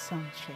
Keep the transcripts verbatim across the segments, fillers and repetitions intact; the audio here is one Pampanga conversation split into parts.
Sound check.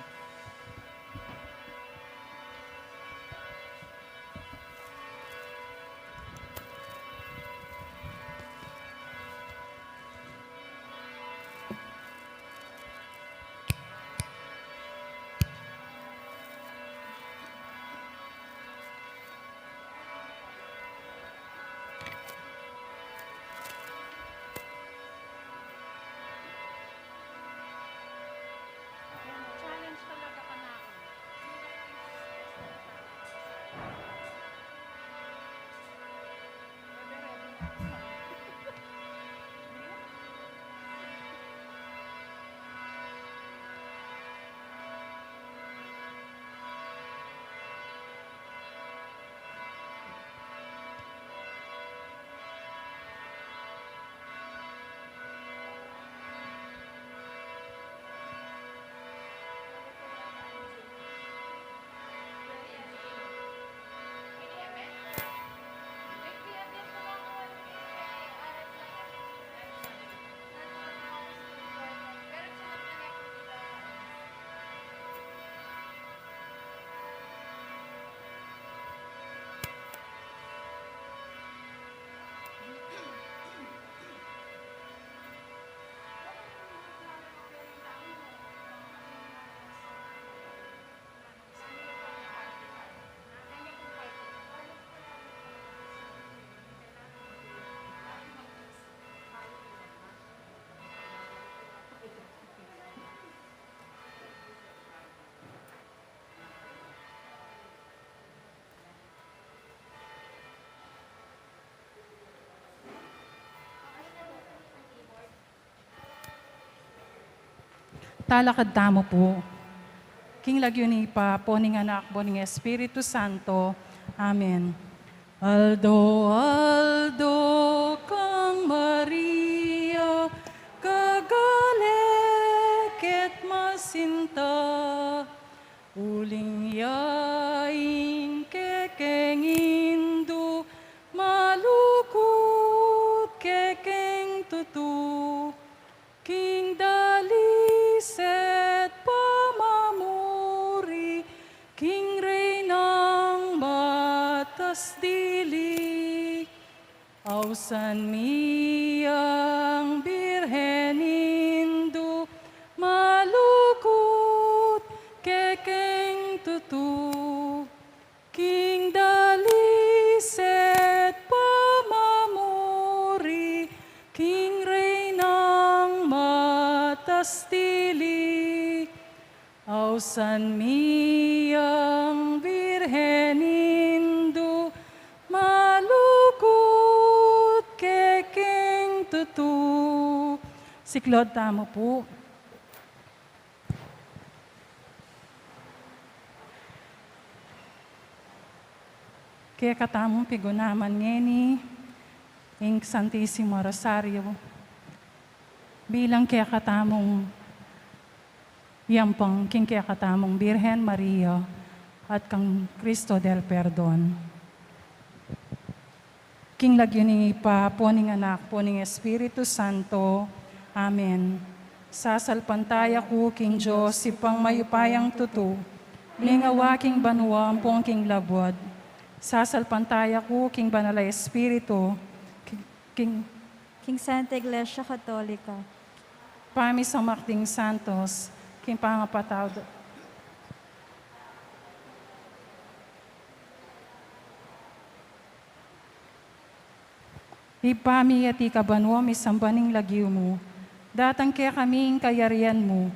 Talakad tamu pu. King lagyu ning Ibpa, ampo ning Anak, ampo ning Espiritu Santo. Amen. Aldo-aldo kang Maria, kagalek at masinta, uling ya ing kekeng Indu, malugud kekeng tutu, king dalis at pamamuri, king Reynang matas dili. Ausan mi yang Birhen Indu, malugud kekeng tutu, king dalis at pamamuri, king Reynang matas dili. Ausan mi yang Birhen Indu, malugud kekeng tutu. Siklaud tamu pu. Kekatamung pigunaman ngeni ing Santisimo Rosario bilang kekatamung yampang king kekatamung Birhen Maria at kang Cristo del Perdon. King lagyu ning Ibpa, ampo ning Anak, ampo ning Espiritu Santo. Amen. Sasalpantaya ku king Dios, Ibpang mayupayang tutu, mengawa king banua ampong king labuad. Sasalpantaya ku king Banal a Espiritu, king, king King Santa Iglesia Katolika. Pamisamak ding santos, king pangapatawad. Ibpa mi, atiu ka banua, misamban ing lagyu mu. Datang kekami ing kayarian mu.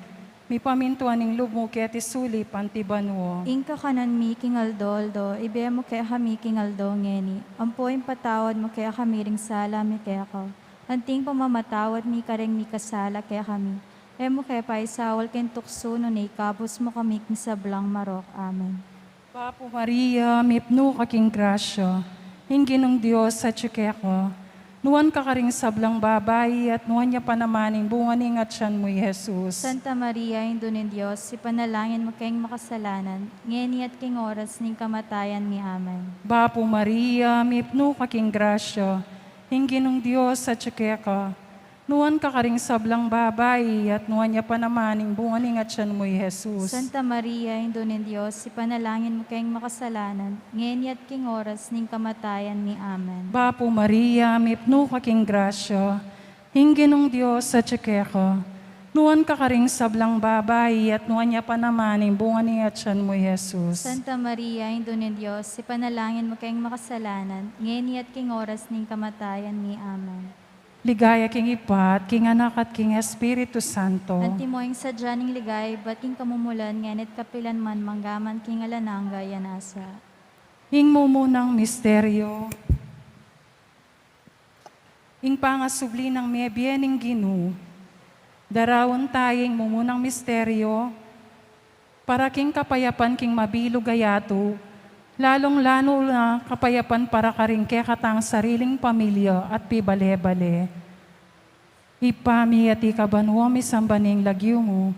Mipamintuan ing lub mu keti sulip anti banua. Ing kakanan mi king aldo-aldo, ibie mu kekami king aldo ngeni. Ampo ipatawad mu kekami ring sala mi keka, anti ing pamamatawad mi karing mikasala kekami. E mu ke paisaul king tuksu, nune ikabus mu kami king sablang marok. Amen. Bapu Maria, mipnu ka king grasya, ing Ginung Dios atyu keka. Nuan ka karing sablang babai, at nuan ya pa naman ing bunga ning atian mu, i Jesus. Santa Maria, Indu ning Dios, ipanalangin mu keng makasalanan, ngeni at king oras ning kamatayan mi. Amen. Bapu Maria, mipnu ka king grasya, ing Ginung Dios atyu keka. Nuan ka karing sablang babai, at nuan ya pa naman ing bunga ning atyan mu, i Jesus. Santa Maria, Indu ning Dios, ipanalangin mu keng makasalanan, ngeni at king oras ning kamatayan mi. Amen. Bapu Maria, mipnu ka king grasya, ing Ginung Dios atyu keka. Nuan ka karing sablang babai, at nuan ya pa naman ing bunga ning atyan mu, i Jesus. Santa Maria, Indu ning Dios, ipanalangin mu keng makasalanan, ngeni at king oras ning kamatayan mi. Amen. Ligaya king Ibpa, at king Anak, at king Espiritu Santo. Antimo ing sadya ning ligaya ibat king kamumulan, ngeni at kapilan man, manggaman king alang angga. Amen. Asa. Ing mumunang misteryo, ing pangasubli nang mebie ning Ginu. Daraun tayu ing mumunang misteryo, para king kapayapan king mabilug a yatu, lalung-lalu na kapayapan para karing kekatang sariling pamilya at pibale-bale. Ibpa mi, atiu ka banua, misamban ya ing lagyu mu,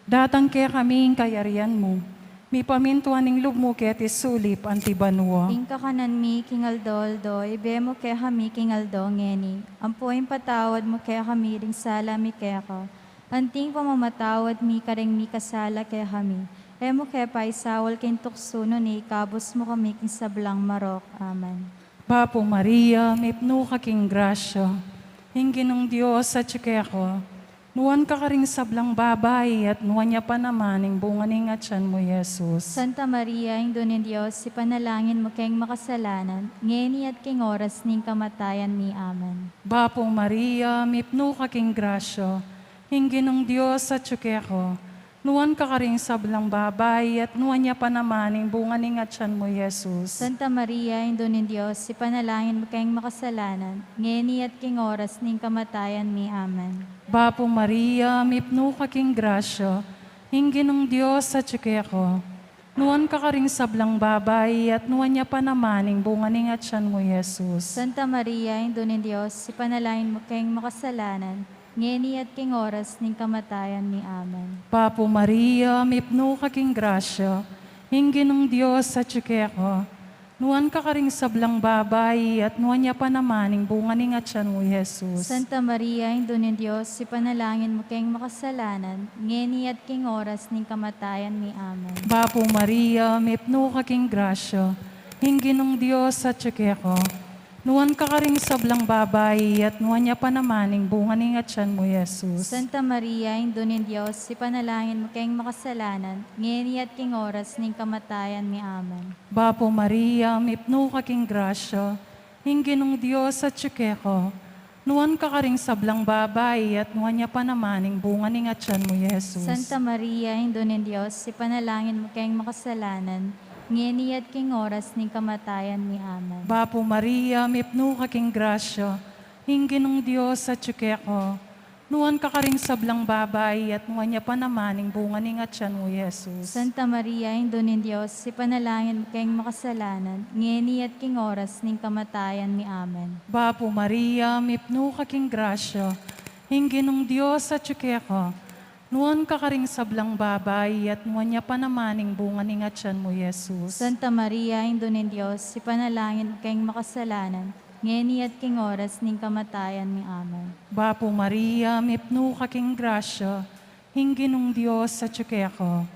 datang kekami ing kayarian mu, mipamintuan ing lub mu keti sulip anti banua. Ing kakanan mi king aldo-aldo, ibie mu kekami king aldo ngeni, ampo ipatawad mu kekami ding sala mi keka, anti ing pamamatawad mi karing mikasala kekami. E mu ke paisaul king tuksu, nune ikabus mu kami king sablang marok. Amen. Bapu Maria, mipnu ka king grasya, ing Ginung Dios atyu keka. Nuan ka karing sablang babai, at nuan ya pa naman ing bunga ning atyan mu, i Jesus. Santa Maria, Indu ning Dios, ipanalangin mu keng makasalanan, ngeni at king oras ning kamatayan mi. Amen. Bapu Maria, mipnu ka king grasya, ing Ginung Dios atyu keka. Nuan ka karing sablang babai, at nuan ya pa naman ing bunga ning atyan mu, i Jesus. Santa Maria, Indu ning Dios, ipanalangin mu keng makasalanan, ngeni at king oras ning kamatayan mi. Amen. Bapu Maria, mipnu ka king grasya, ing Ginung Dios atyu keka. Nuan ka karing sablang babai, at nuan ya pa naman ing bunga ning atyan mu, i Jesus. Santa Maria, Indu ning Dios, ipanalangin mu keng makasalanan, ngeni at king oras ning kamatayan mi. Amen. Bapu Maria, mipnu ka king grasya, ing Ginung Dios atyu keka. Nuan ka karing sablang babai, at nuan ya pa naman ing bunga ning atyan mu, i Jesus. Santa Maria, Indu ning Dios, ipanalangin mu keng makasalanan, ngeni at king oras ning kamatayan mi. Amen. Bapu Maria, mipnu ka king grasya, ing Ginung Dios atyu keka. Nuan ka karing sablang babai, at nuan ya pa naman ing bunga ning atyan mu, i Jesus. Santa Maria, Indu ning Dios, ipanalangin mu keng makasalanan, ngeni at king oras ning kamatayan mi. Amen. Bapu Maria, mipnu ka king grasya, ing Ginung Dios atyu keka. Nuan ka karing sablang babai, at nuan ya pa naman ing bunga ning atyan mu, i Jesus. Santa Maria, Indu ning Dios, ipanalangin mu keng makasalanan, ngeni at king oras ning kamatayan mi. Amen. Bapu Maria, mipnu ka king grasya, ing Ginung Dios atyu keka. Nuan ka karing sablang babai, at nuan ya pa naman ing bunga ning atyan mu, i Jesus. Santa Maria, Indu ning Dios, ipanalangin mu keng makasalanan, ngeni at king oras ning kamatayan mi. Amen. Bapu Maria, mipnu ka king grasya, ing Ginung Dios atyu keka. Nuan ka karing sablang babai, at nuan ya pa naman ing bunga ning atyan mu, i Jesus. Santa Maria, Indu ning Dios, ipanalangin mu keng makasalanan, ngeni at king oras ning kamatayan mi. Amen. Bapu Maria, mipnu ka king grasya, ing Ginung Dios atyu keka.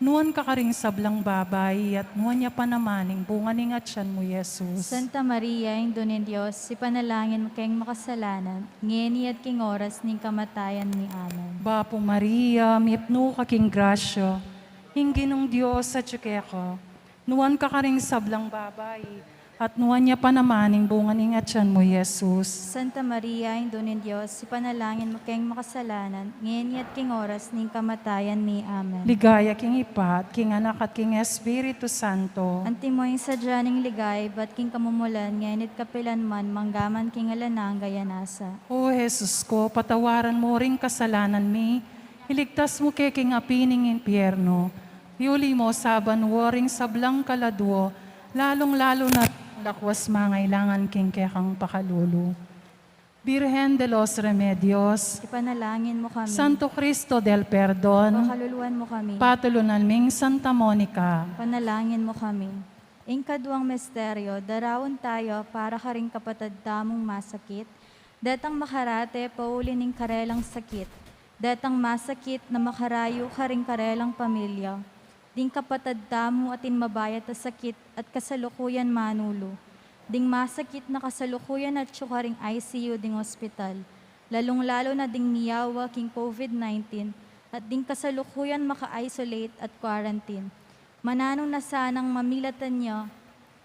Nuan ka karing sablang babai, at nuan ya pa naman ing bunga ning atyan mu, i Jesus. Santa Maria, Indu ning Dios, ipanalangin mu keng makasalanan, ngeni at king oras ning kamatayan mi. Amen. Bapu Maria, mipnu ka king grasya, ing Ginung Dios atyu keka. Nuan ka karing sablang babai, at nuan ya pa naman ing bunga ning atyan mu, i Jesus. Santa Maria, Indu ning Dios, ipanalangin mu keng makasalanan, ngeni at king oras ning kamatayan mi. Amen. Ligaya king Ibpa, at king Anak, at king Espiritu Santo. Antimo ing sadya ning ligaya ibat king kamumulan, ngeni at kapilan man, manggaman king alang angga. Amen. O Jesus ko, patawaran mu ring kasalanan mi, iligtas mu ke king api ning impyerno, yuli mu sa banua ring sablang kaladua, lalung-lalu na ring dakwas mangailangan king kekang pakalulu. Virgen de los Remedios, ipanalangin mu kami. Santo Cristo del Perdon, pakaluluan mu kami. Patulunan ming Santa Monica, panalangin mu kami. Ing kaduang misteryo, daraun tayu para karing kapatad tamung masakit, Detang makarate pauli ning karelang sakit, detang masakit na makarayu karing karelang pamilya, ding kapatad tamu atin mabayat a sakit at kasalukuyan manulu, ding masakit na kasalukuyan atyu karing I C U ding ospital, lalung-lalu na ding miyawa king COVID nineteen, at ding kasalukuyan maka-isolate at quarantine. Mananu na sanang mamilatan ya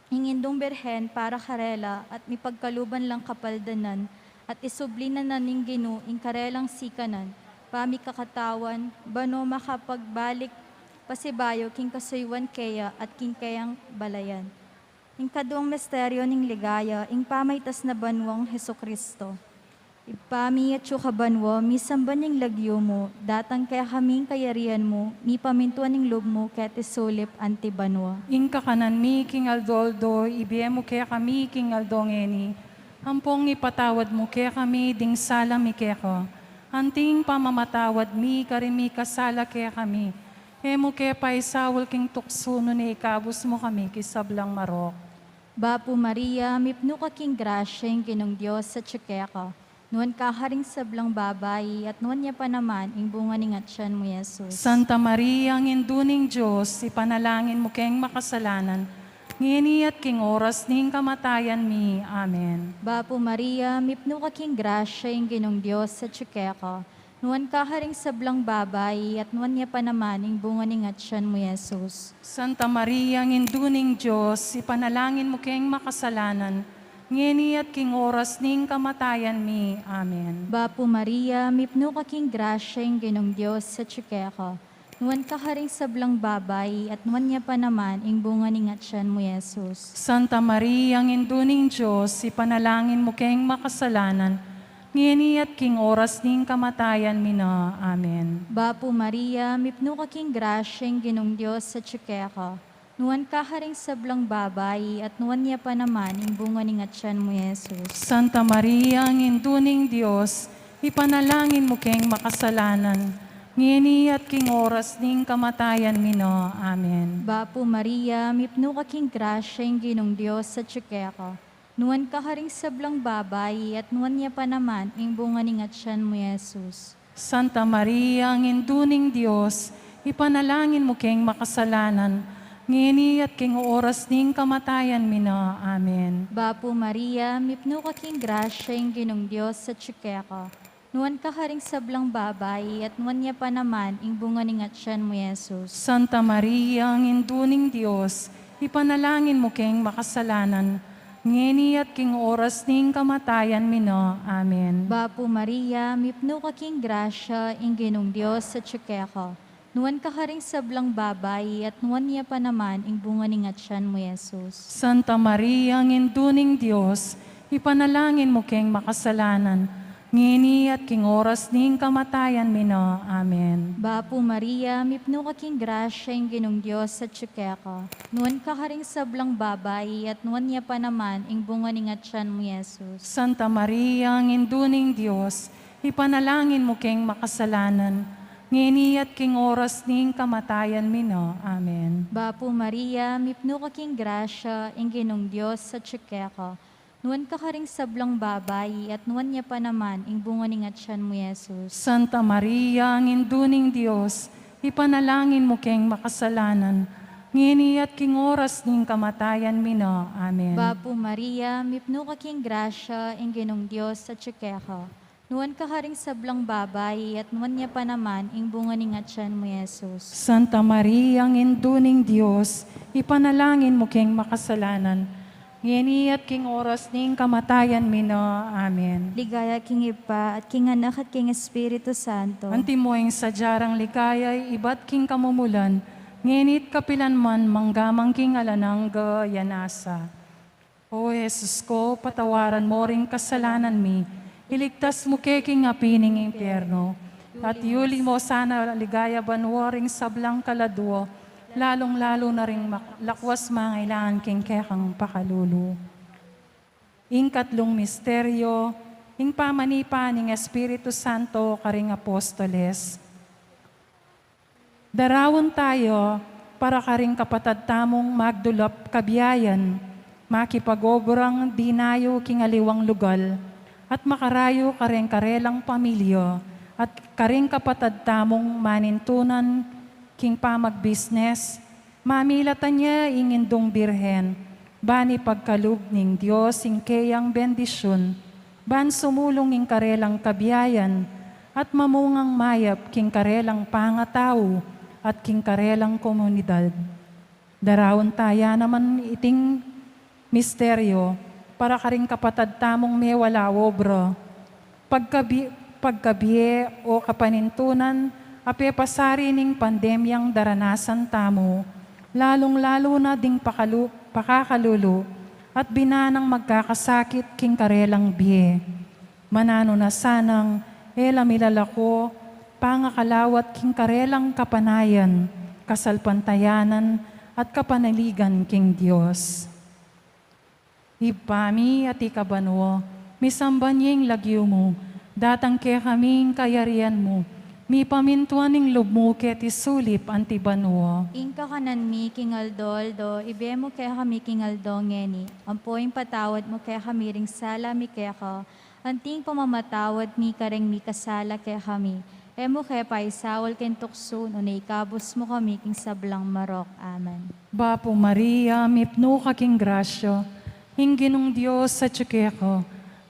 ing Indung Birhen para karela at mipagkaluban lang kapaldanan, at isubli na na ning Ginu ing karelang sikanan, pamikakatawan, bano makapagbalik pasibayu king kasuyuan keya at king keyang balayan. Ing kaduang misteryo ning ligaya, ing pamaitas na banwang Jesucristo. Ibpa mi, atsu ka banwa, misamban ya ing lagyu mu, datang kekami ing kayarian mu, mipamintuan ing lub mu keti sulip anti banwa. Ing kakanan mi king aldo-aldo ibie mu kekami king aldo ngeni, ampong ipatawad mu kekami ding sala mi keka, anti ing pamamatawad mi karing mikasala kekami. E mu ke paisaul king tuksu, nune ikabus mu kami king sablang marok. Bapu Maria, mipnu ka king grasya, ing Ginung Dios atyu keka. Nuan ka karing sablang babai, at nuan ya pa naman ing bunga ning atian mu, Jesus. Santa Maria, Indu ning Dios, ipanalangin mu keng makasalanan, ngeni at king oras ning kamatayan mi. Amen. Bapu Maria, mipnu ka king grasya, ing Ginung Dios atyu keka. Nuan ka karing sablang babai, at nuan ya pa naman ing bunga ning atian mu, Jesus. Santa Maria, Indu ning Dios, ipanalangin mu keng makasalanan, ngeni at king oras ning kamatayan mi. Amen. Bapu Maria, mipnu ka king grasya, ing Ginung Dios atyu keka. Nuan ka karing sablang babai, at nuan ya pa naman ing bunga ning atian mu, Jesus. Santa Maria, Indu ning Dios, ipanalangin mu keng makasalanan, ngeni at king oras ning kamatayan mi na. Amen. Bapu Maria, mipnu ka king grasya, ing Ginung Dios atyu keka. Nuan ka karing sablang babai, at nuan ya pa naman ing bunga ning atian mu, Jesus. Santa Maria, Indu ning Dios, ipanalangin mu keng makasalanan, ngeni at king oras ning kamatayan mi na. Amen. Bapu Maria, mipnu ka king grasya, ing Ginung Dios atyu keka. Nuan ka karing sablang babai, at nuan ya pa naman ing bunga ning atian mu, Jesus. Santa Maria, Indu ning Dios, ipanalangin mu keng makasalanan, ngeni at king oras ning kamatayan mi na. Amen. Bapu Maria, mipnu ka king grasya, ing Ginung Dios atyu keka. Nuan ka karing sablang babai, at nuan ya pa naman ing bunga ning atian mu, Jesus. Santa Maria, Indu ning Dios, ipanalangin mu keng makasalanan, ngeni at king oras ning kamatayan mi na. Amen. Bapu Maria, mipnu ka king grasya, ing Ginung Dios atyu keka. Nuan ka karing sablang babai, at nuan ya pa naman ing bunga ning atian mu, Jesus. Santa Maria, Indu ning Dios, ipanalangin mu keng makasalanan, ngeni at king oras ning kamatayan mi na. Amen. Bapu Maria, mipnu ka king grasya, ing Ginung Dios atyu keka. Nuan ka karing sablang babai, at nuan ya pa naman ing bunga ning atian mu, Jesus. Santa Maria, Indu ning Dios, ipanalangin mu keng makasalanan, ngeni at king oras ning kamatayan mi na. Amen. Bapu Maria, mipnu ka king grasya, ing Ginung Dios atyu keka. Nuan ka karing sablang babai, at nuan ya pa naman ing bunga ning atian mu, Jesus. Santa Maria, Indu ning Dios, ipanalangin mu keng makasalanan, ngeni at king oras ning kamatayan mi na. Amen. Bapu Maria, mipnu ka king grasya, ing Ginung Dios atyu keka. Nuan ka karing sablang babai, at nuan ya pa naman ing bunga ning atian mu, Jesus. Santa Maria, Indu ning Dios, ipanalangin mu keng makasalanan, ngeni at king oras ning kamatayan mi na. Amen. Ligaya king Ibpa, at king Anak, at king Espiritu Santo. Antimo ing sadya rang ligaya ibat king kamumulan, ngeni at kapilan man, mangga man king alang angga. Amen. O Jesus ko, patawaran mo ring kasalanan mi, iligtas mu ke king api ning impyerno, at iuli mo sana ligaya banwa ring sablang kaladua, lalung-lalu na ring mak-, lakwas mangailangan king kekang pakalulu. Ing katlung misteryo, ing pamanipa ning Espiritu Santo karing apostoles. Daraun tayu para karing kapatad tamung magdulap kabiayan, makipag-obrang dinayu king aliwang lugal, at makarayu kareng karelang pamilya at kareng kapatad tamung manintunan king pamagbisnes, mamilatan ya ing Indung Birhen, ban ipagkalub ning Dios ing keyang bendisyun, ban sumulung ing karelang kabiayan at mamungang mayap king karelang pangatau at king karelang komunidad. Daraun taya naman iting misteryo para karing kapatad tamung mewala obra. Pagkabi-, pagkabie o kapanintunan a pepasari ning pandemyang daranasan tamu, lalung-lalu na ding pakalu-, pakakalulu at binanang magkakasakit king karelang bie. Mananu na sanang e la milalako, pangakalawat king karelang kapanayan, kasalpantayanan, at kapanaligan king Dios. Ibpa mi, atiu ka banua, misamban ya ing lagyu mu, datang kekami ing kayarian mu, mipamintuan ing lub mu keti sulip anti banua. Ing kakanan mi king aldo-aldo, ibie mu kekami king aldo ngeni, ampo ing patawad mu kekami ring sala mi keka, anti ing pamamatawad mi kareng mikasala kekami. E mu ke paisaul king tuksu, nune ikabus mu kami king sablang marok. Amen. Bapu Maria, mipnu ka king grasya, ing Ginung Dios atyu keka,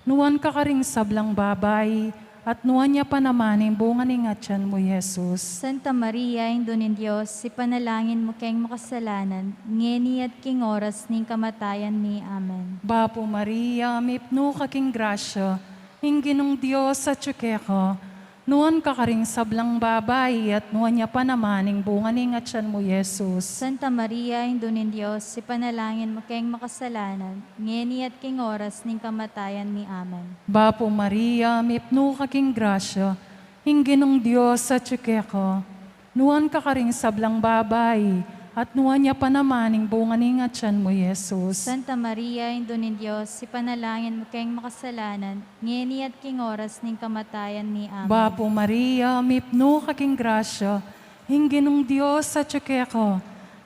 nuan ka karing sablang babai, at nuan ya pa naman ing bunga ning atyan mu, Jesus. Santa Maria, Indu ning Dios, ipanalangin mu keng makasalanan, ngeni at king oras ning kamatayan mi. Amen. Bapu Maria, mipnu ka king grasya, ing Ginung Dios atyu keka, nuan ka karing sablang babai, at nuan ya pa naman ing bunga ning atyan mu, Jesus. Santa Maria, Indu ning Dios, ipanalangin mu keng makasalanan, ngeni at king oras ning kamatayan mi. Amen. Bapu Maria, mipnu ka king grasya, ing Ginung Dios atyu keka, nuan ka karing sablang babai, at nuan ya pa naman ing bunga ning atyan mu, Jesus. Santa Maria, Indu ning Dios, ipanalangin mu keng makasalanan, ngeni at king oras ning kamatayan mi. Amen. Bapu Maria, mipnu ka king grasya, ing Ginung Dios atyu keka,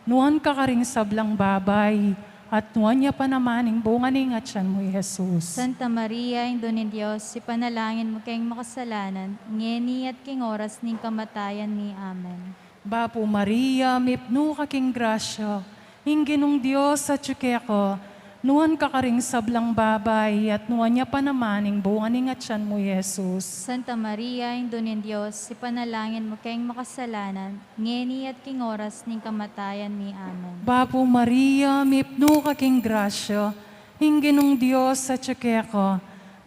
nuan ka karing sablang babai, at nuan ya pa naman ing bunga ning atyan mu, Jesus. Santa Maria, Indu ning Dios, ipanalangin mu keng makasalanan, ngeni at king oras ning kamatayan mi. Amen. Bapu Maria, mipnu ka king grasya, ing Ginung Dios atyu keka, nuan ka karing sablang babai, at nuan ya pa naman ing bunga ning atyan mu, Jesus. Santa Maria, Indu ning Dios, ipanalangin mu keng makasalanan, ngeni at king oras ning kamatayan mi. Amen. Bapu Maria, mipnu ka king grasya, ing Ginung Dios atyu keka,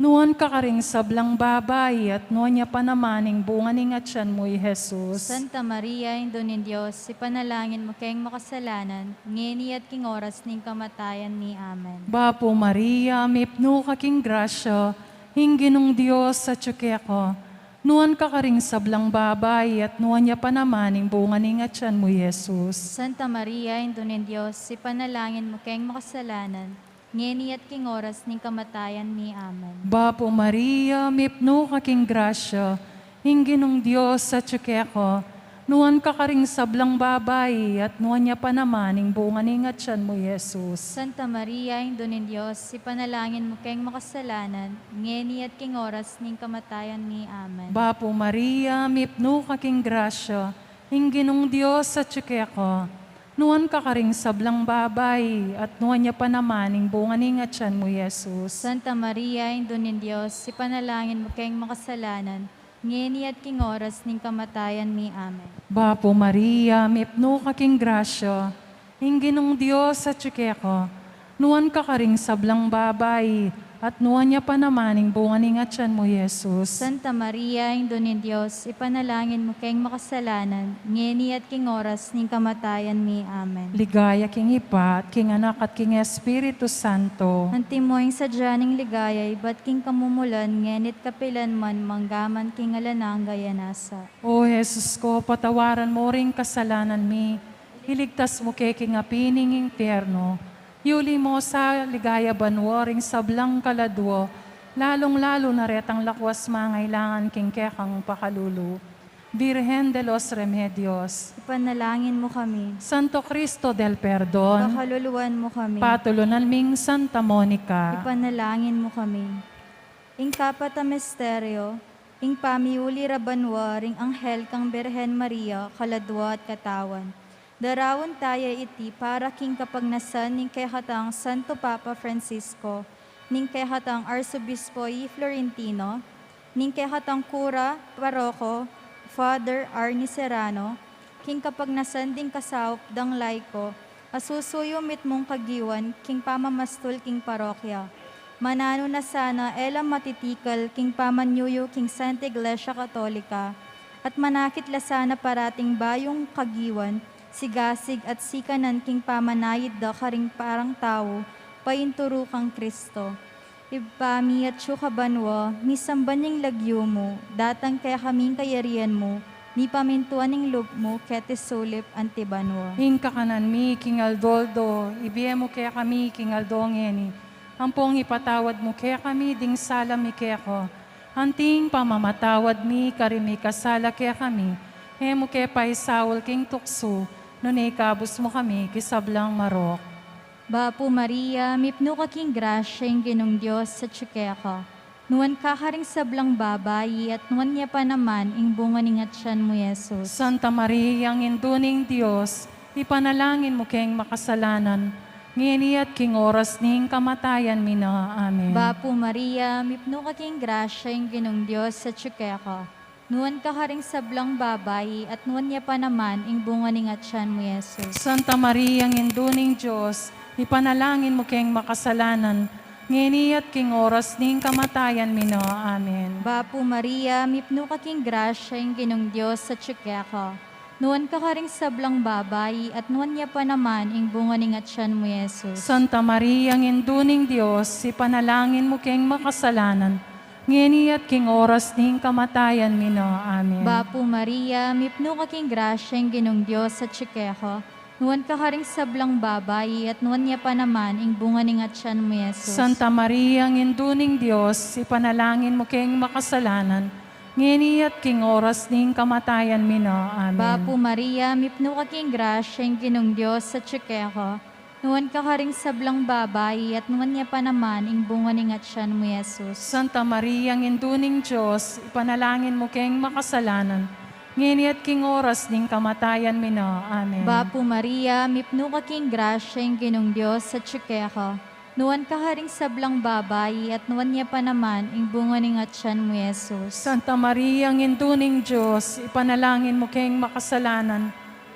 nuan ka karing sablang babai, at nuan ya pa naman ing bunga ning atyan mu, i Jesus. Santa Maria, Indu ning Dios, ipanalangin mu keng makasalanan, ngeni at king oras ning kamatayan mi. Amen. Bapu Maria, mipnu ka king grasya, ing Ginung Dios atyu keka, nuan ka karing sablang babai, at nuan ya pa naman ing bunga ning atyan mu, i Jesus. Santa Maria, Indu ning Dios, ipanalangin mu keng makasalanan, ngeni at king oras ning kamatayan mi. Amen. Bapu Maria, mipnu ka king grasya, ing Ginung Dios atyu keka, nuan ka karing sablang babai, at nuan ya pa naman ing bunga ning atyan mu, i Jesus. Santa Maria, Indu ning Dios, ipanalangin mu keng makasalanan, ngeni at king oras ning kamatayan mi. Amen. Bapu Maria, mipnu ka king grasya, ing Ginung Dios atyu keka, nuan ka karing sablang babai, at nuan ya pa naman ing bunga ning atyan mu, i Jesus. Santa Maria, Indu ning Dios, ipanalangin mu keng makasalanan, ngeni at king oras ning kamatayan mi. Amen. Bapu Maria, mipnu ka king grasya, ing Ginung Dios atyu keka, nuan ka karing sablang babai, at nuan ya pa naman ing bunga ning atyan mu, i Jesus. Santa Maria, Indu ning Dios, ipanalangin mu keng makasalanan, ngeni at king oras ning kamatayan mi. Amen. Ligaya king Ibpa, at king Anak, at king Espiritu Santo. Antimo ing sadya ning ligaya, ibat king kamumulan, ngeni't kapilan man, manggaman king alang angga. Amen. O Jesus ko, patawaran mu ring kasalanan mi, iligtas mu ke king api ning impyerno, yuli mu sa ligaya banua ring sablang kaladua, lalung-lalu na retang lakuas mangailangan king kekang pakalulu. Virgen de los Remedios. Ipanalangin mu kami. Santo Cristo del Perdon. Pakaluluan mu kami. Patulunan ming Santa Monica. Ipanalangin mu kami. Ing kapat a misteryo, ing pamiuli ra banua ring anghel kang Birhen Maria, kaladua at katawan. Daraun taya iti para king kapagnasan ning kekatang Santo Papa Francisco, ning kekatang Arsobispo i Florentino, ning kekatang kura paroko, Father Arnie Serrano, king kapagnasan ding kasaup dang laiko, a susuyu mitmung kagiwan king pamamastul king parokya. Mananu na sana e la matitikal king pamanyuyu king Santa Iglesia Katolika, at manakit la sana parating bayung kagiwan, sigasig at sikanan king pamanayid da karing parang tau, painturu kang Kristo. Ibpa mi, atsu ka banua, misamban ing lagyu mu, datang kekami ing kayarian mu, mipamintuan ing lub mu, keti sulip anti banua. Ing kakanan mi king aldo-aldo, ibie mu kekami king aldo ngeni, ampong ipatawad mu kekami ding sala mi keka, anti ing pamamatawad mi karing mikasala kekami, e mu ke paisaul king tuksu, nune ikabus mu kami king sablang marok. Bapu Maria, mipnu ka king grasya, ing Ginung Dios atsu keka. Nuan ka karing sablang babai, at nuan ya pa naman ing bunga ning atian mu, Jesus. Santa Maria, Indu ning Dios, ipanalangin mu keng makasalanan, ngeni at king oras ning kamatayan mi na. Amen. Bapu Maria, mipnu ka king grasya, ing Ginung Dios atsu keka. Nuan ka karing sablang babai, at nuan ya pa naman ing bunga ning atian mu, Jesus. Santa Maria, Indu ning Dios, ipanalangin mu keng makasalanan, ngeni at king oras ning kamatayan mi na. Amen. Bapu Maria, mipnu ka king grasya, ing Ginung Dios atsu keka. Nuan ka karing sablang babai, at nuan ya pa naman ing bunga ning atian mu, Jesus. Santa Maria, Indu ning Dios, ipanalangin mu keng makasalanan, ngeni at king oras ning kamatayan mi na. Amen. Bapu Maria, mipnu ka king grasya, ing Ginung Dios atsu keka. Nuan ka karing sablang babai, at nuan ya pa naman ing bunga ning atian mu, Jesus. Santa Maria, Indu ning Dios, ipanalangin mu keng makasalanan, ngeni at king oras ning kamatayan mi na. Amen. Bapu Maria, mipnu ka king grasya, ing Ginung Dios atsu keka. Nuan ka karing sablang babai, at nuan ya pa naman ing bunga ning atian mu, Jesus. Santa Maria, Indu ning Dios, ipanalangin mu keng makasalanan, ngeni at king oras ning kamatayan mi na. Amen. Bapu Maria, mipnu ka king grasya, ing Ginung Dios atsu keka. Nuan ka karing sablang babai, at nuan ya pa naman ing bunga ning atian mu, Jesus. Santa Maria, Indu ning Dios, ipanalangin mu keng makasalanan,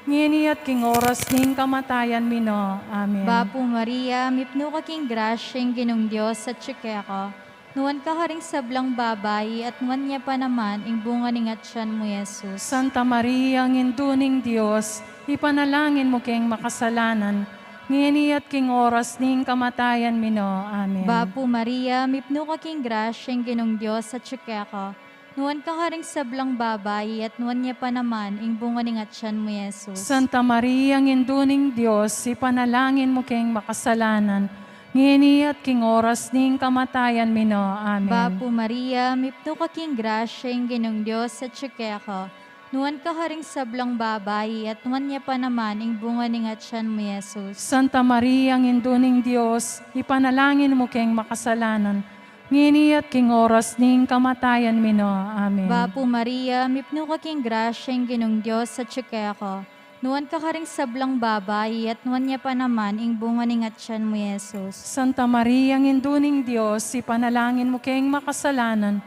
ngeni at king oras ning kamatayan mi na. Amen. Bapu Maria, mipnu ka king grasya, ing Ginung Dios atsu keka. Nuan ka karing sablang babai, at nuan ya pa naman ing bunga ning atian mu, Jesus. Santa Maria, Indu ning Dios, ipanalangin mu keng makasalanan, ngeni at king oras ning kamatayan mi na. Amen. Bapu Maria, mipnu ka king grasya, ing Ginung Dios atsu keka. Nuan ka karing sablang babai, at nuan ya pa naman ing bunga ning atian mu, Jesus. Santa Maria, Indu ning Dios, ipanalangin mu keng makasalanan, ngeni at king oras ning kamatayan mi na. Amen. Bapu Maria, mipnu ka king grasya, ing Ginung Dios atsu keka. Nuan ka karing sablang babai, at nuan ya pa naman ing bunga ning atian mu, Jesus. Santa Maria, Indu ning Dios, ipanalangin mu keng makasalanan, ngeni at king oras ning kamatayan mi na. Amen. Bapu Maria, mipnu ka king grasya, ing Ginung Dios atsu keka. Nuan ka karing sablang babai, at nuan ya pa naman ing bunga ning atian mu, Jesus. Santa Maria, Indu ning Dios, ipanalangin mu keng makasalanan,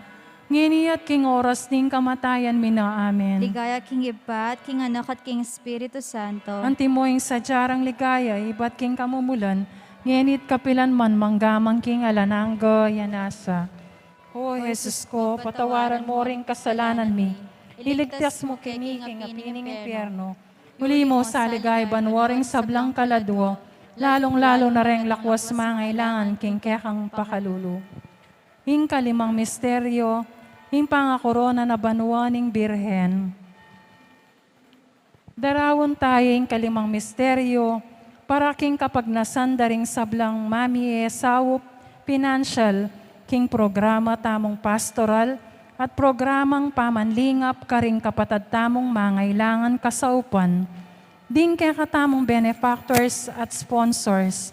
ngeni at king oras ning kamatayan mi na. Amen. Ligaya king Ibpa, at king Anak, at king Espiritu Santo. Antimo ing sadya rang ligaya ibat king kamumulan, ngeni at kapilan man, mangga man king alang angga. Amen. O Jesus ko, patawaran mo ring kasalanan mi, iligtas mu kami king api ning impyerno, uli mo sa ligaya banua ring sablang kaladua, lalung-lalu na reng lakwas mangailangan king kekang pakalulu. Ing kalimang misteryo, ing pangakorona na banua ning Birhen. Daraun taya ing kalimang misteryo para king kapagnasan da ring sablang mamie saup, pinansyal, king programa tamung pastoral at programang pamanlingap karing kapatad tamung mangailangan kasaupan. Ding kekatamung benefactors at sponsors,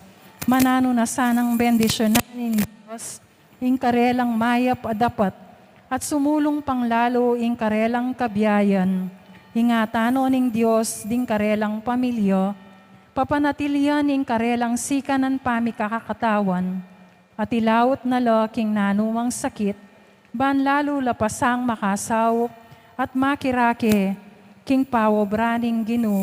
mananu na sanang bendisyunan ning Dios ing karelang mayap a dapat, at sumulung pang lalu ing karelang kabiayan. Ingatan no ning Dios ding karelang pamilya, papanatilian ing karelang sikanan pamikakakatawan, at ilaut na la king nanumang sakit, ban lalu la pa sang makasaup at makirake king paobra ning Ginu.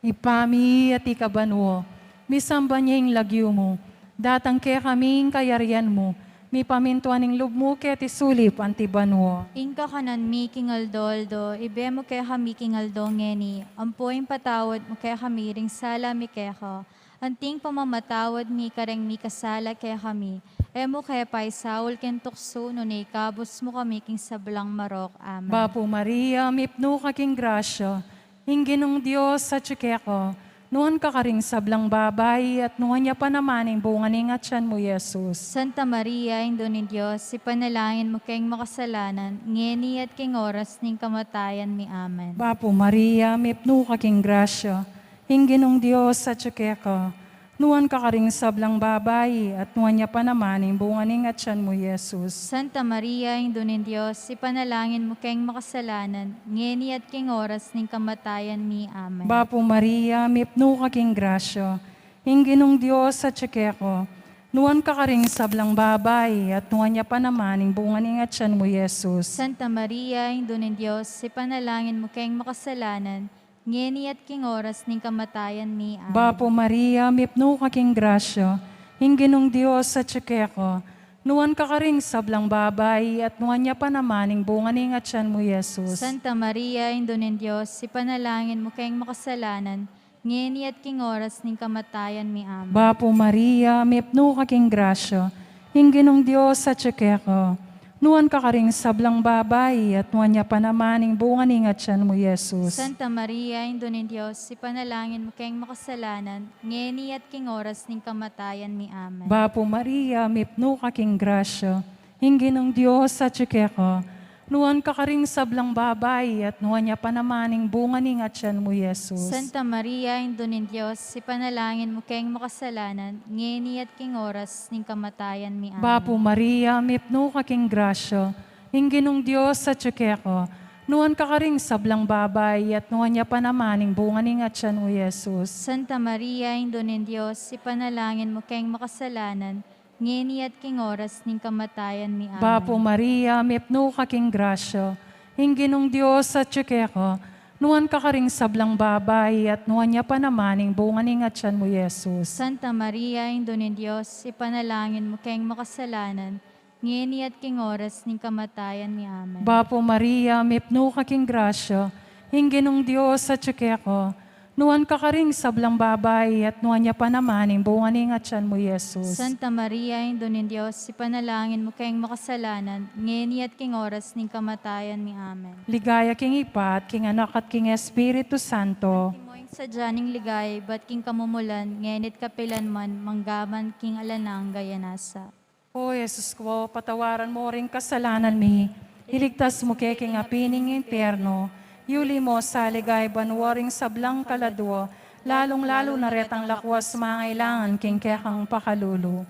Ibpa mi, atiu ka banua, misamban ya ing lagyu mu, datang kekami ing kayarian mu, mipamintuan ing lub mu keti sulip anti banua. Ing kakanan mi king aldo-aldo, ibie mu kekami king aldo ngeni, ampo ing patawad mu kekami ring sala mi keka, anti ing pamamatawad mi kareng mikasala kekami. E mu ke paisaul king tuksu, nune ikabus mu kami king sablang marok. Amen. Bapu Maria, mipnu ka king grasya, ing Ginung Dios atyu keka, nuan ka karing sablang babai, at nuan ya pa naman ing bunga ning atian mu, Jesus. Santa Maria, Indu ning Dios, ipanalangin mu keng makasalanan, ngeni at king oras ning kamatayan mi. Amen. Bapu Maria, mipnu ka king grasya, ing Ginung Dios atyu keka, nuan ka karing sablang babai, at nuan ya pa naman ing bunga ning atian mu, Jesus. Santa Maria, Indu ning Dios, ipanalangin mu keng makasalanan, ngeni at king oras ning kamatayan mi. Amen. Bapu Maria, mipnu ka king grasya, ing Ginung Dios atyu keka, nuan ka karing sablang babai, at nuan ya pa naman ing bunga ning atian mu, Jesus. Santa Maria, Indu ning Dios, ipanalangin mu keng makasalanan, ngeni at king oras ning kamatayan mi. Amen. Bapu Maria, mipnu ka king grasya, ing Ginung Dios atyu keka, nuan ka karing sablang babai, at nuan ya pa naman ing bunga ning atian mu, Jesus. Santa Maria, Indu ning Dios, ipanalangin mu keng makasalanan, ngeni at king oras ning kamatayan mi. Amen. Bapu Maria, mipnu ka king grasya, ing Ginung Dios atyu keka, nuan ka karing sablang babai, at nuan ya pa naman ing bunga ning atian mu, Jesus. Santa Maria, Indu ning Dios, ipanalangin mu keng makasalanan, ngeni at king oras ning kamatayan mi. Amen. Bapu Maria, mipnu ka king grasya, ing Ginung Dios atyu keka, nuan ka karing sablang babai, at nuan ya pa naman ing bunga ning atian mu, Jesus. Santa Maria, Indu ning Dios, ipanalangin mu keng makasalanan, ngeni at king oras ning kamatayan mi. Amen. Bapu Maria, mipnu ka king grasya, ing Ginung Dios atyu keka, nuan ka karing sablang babai, at nuan ya pa naman ing bunga ning atian mu, Jesus. Santa Maria, Indu ning Dios, ipanalangin mu keng makasalanan, ngeni at king oras ning kamatayan mi. Amen. Bapu Maria, mipnu ka king grasya, ing Ginung Dios atyu keka, nuan ka karing sablang babai, at nuan ya pa naman ing bunga ning atian mu, Jesus. Santa Maria, Indu ning Dios, ipanalangin mu keng makasalanan, ngeni at king oras ning kamatayan mi. Amen. Bapu Maria, mipnu ka king grasya, ing Ginung Dios atyu keka, nuan ka karing sablang babai, at nuan ya pa naman ing bunga ning atian mu, Jesus. Santa Maria, Indu ning Dios, ipanalangin mu keng makasalanan, ngeni at king oras ning kamatayan mi. Amen. Ligaya king Ibpa, at king Anak, at king Espiritu Santo. Antimo ing sadya ning ligaya ibat king kamumulan, ngeni at kapilan man, mangga man king alang angga. Amen. O Jesus ku, patawaran mu ring kasalanan mi, iligtas mu ke king api ning impyerno, yuli mu sa ligaya banua ring sablang kaladua, lalung-lalu na retang lakuas mangailangan king kekang pakalulu.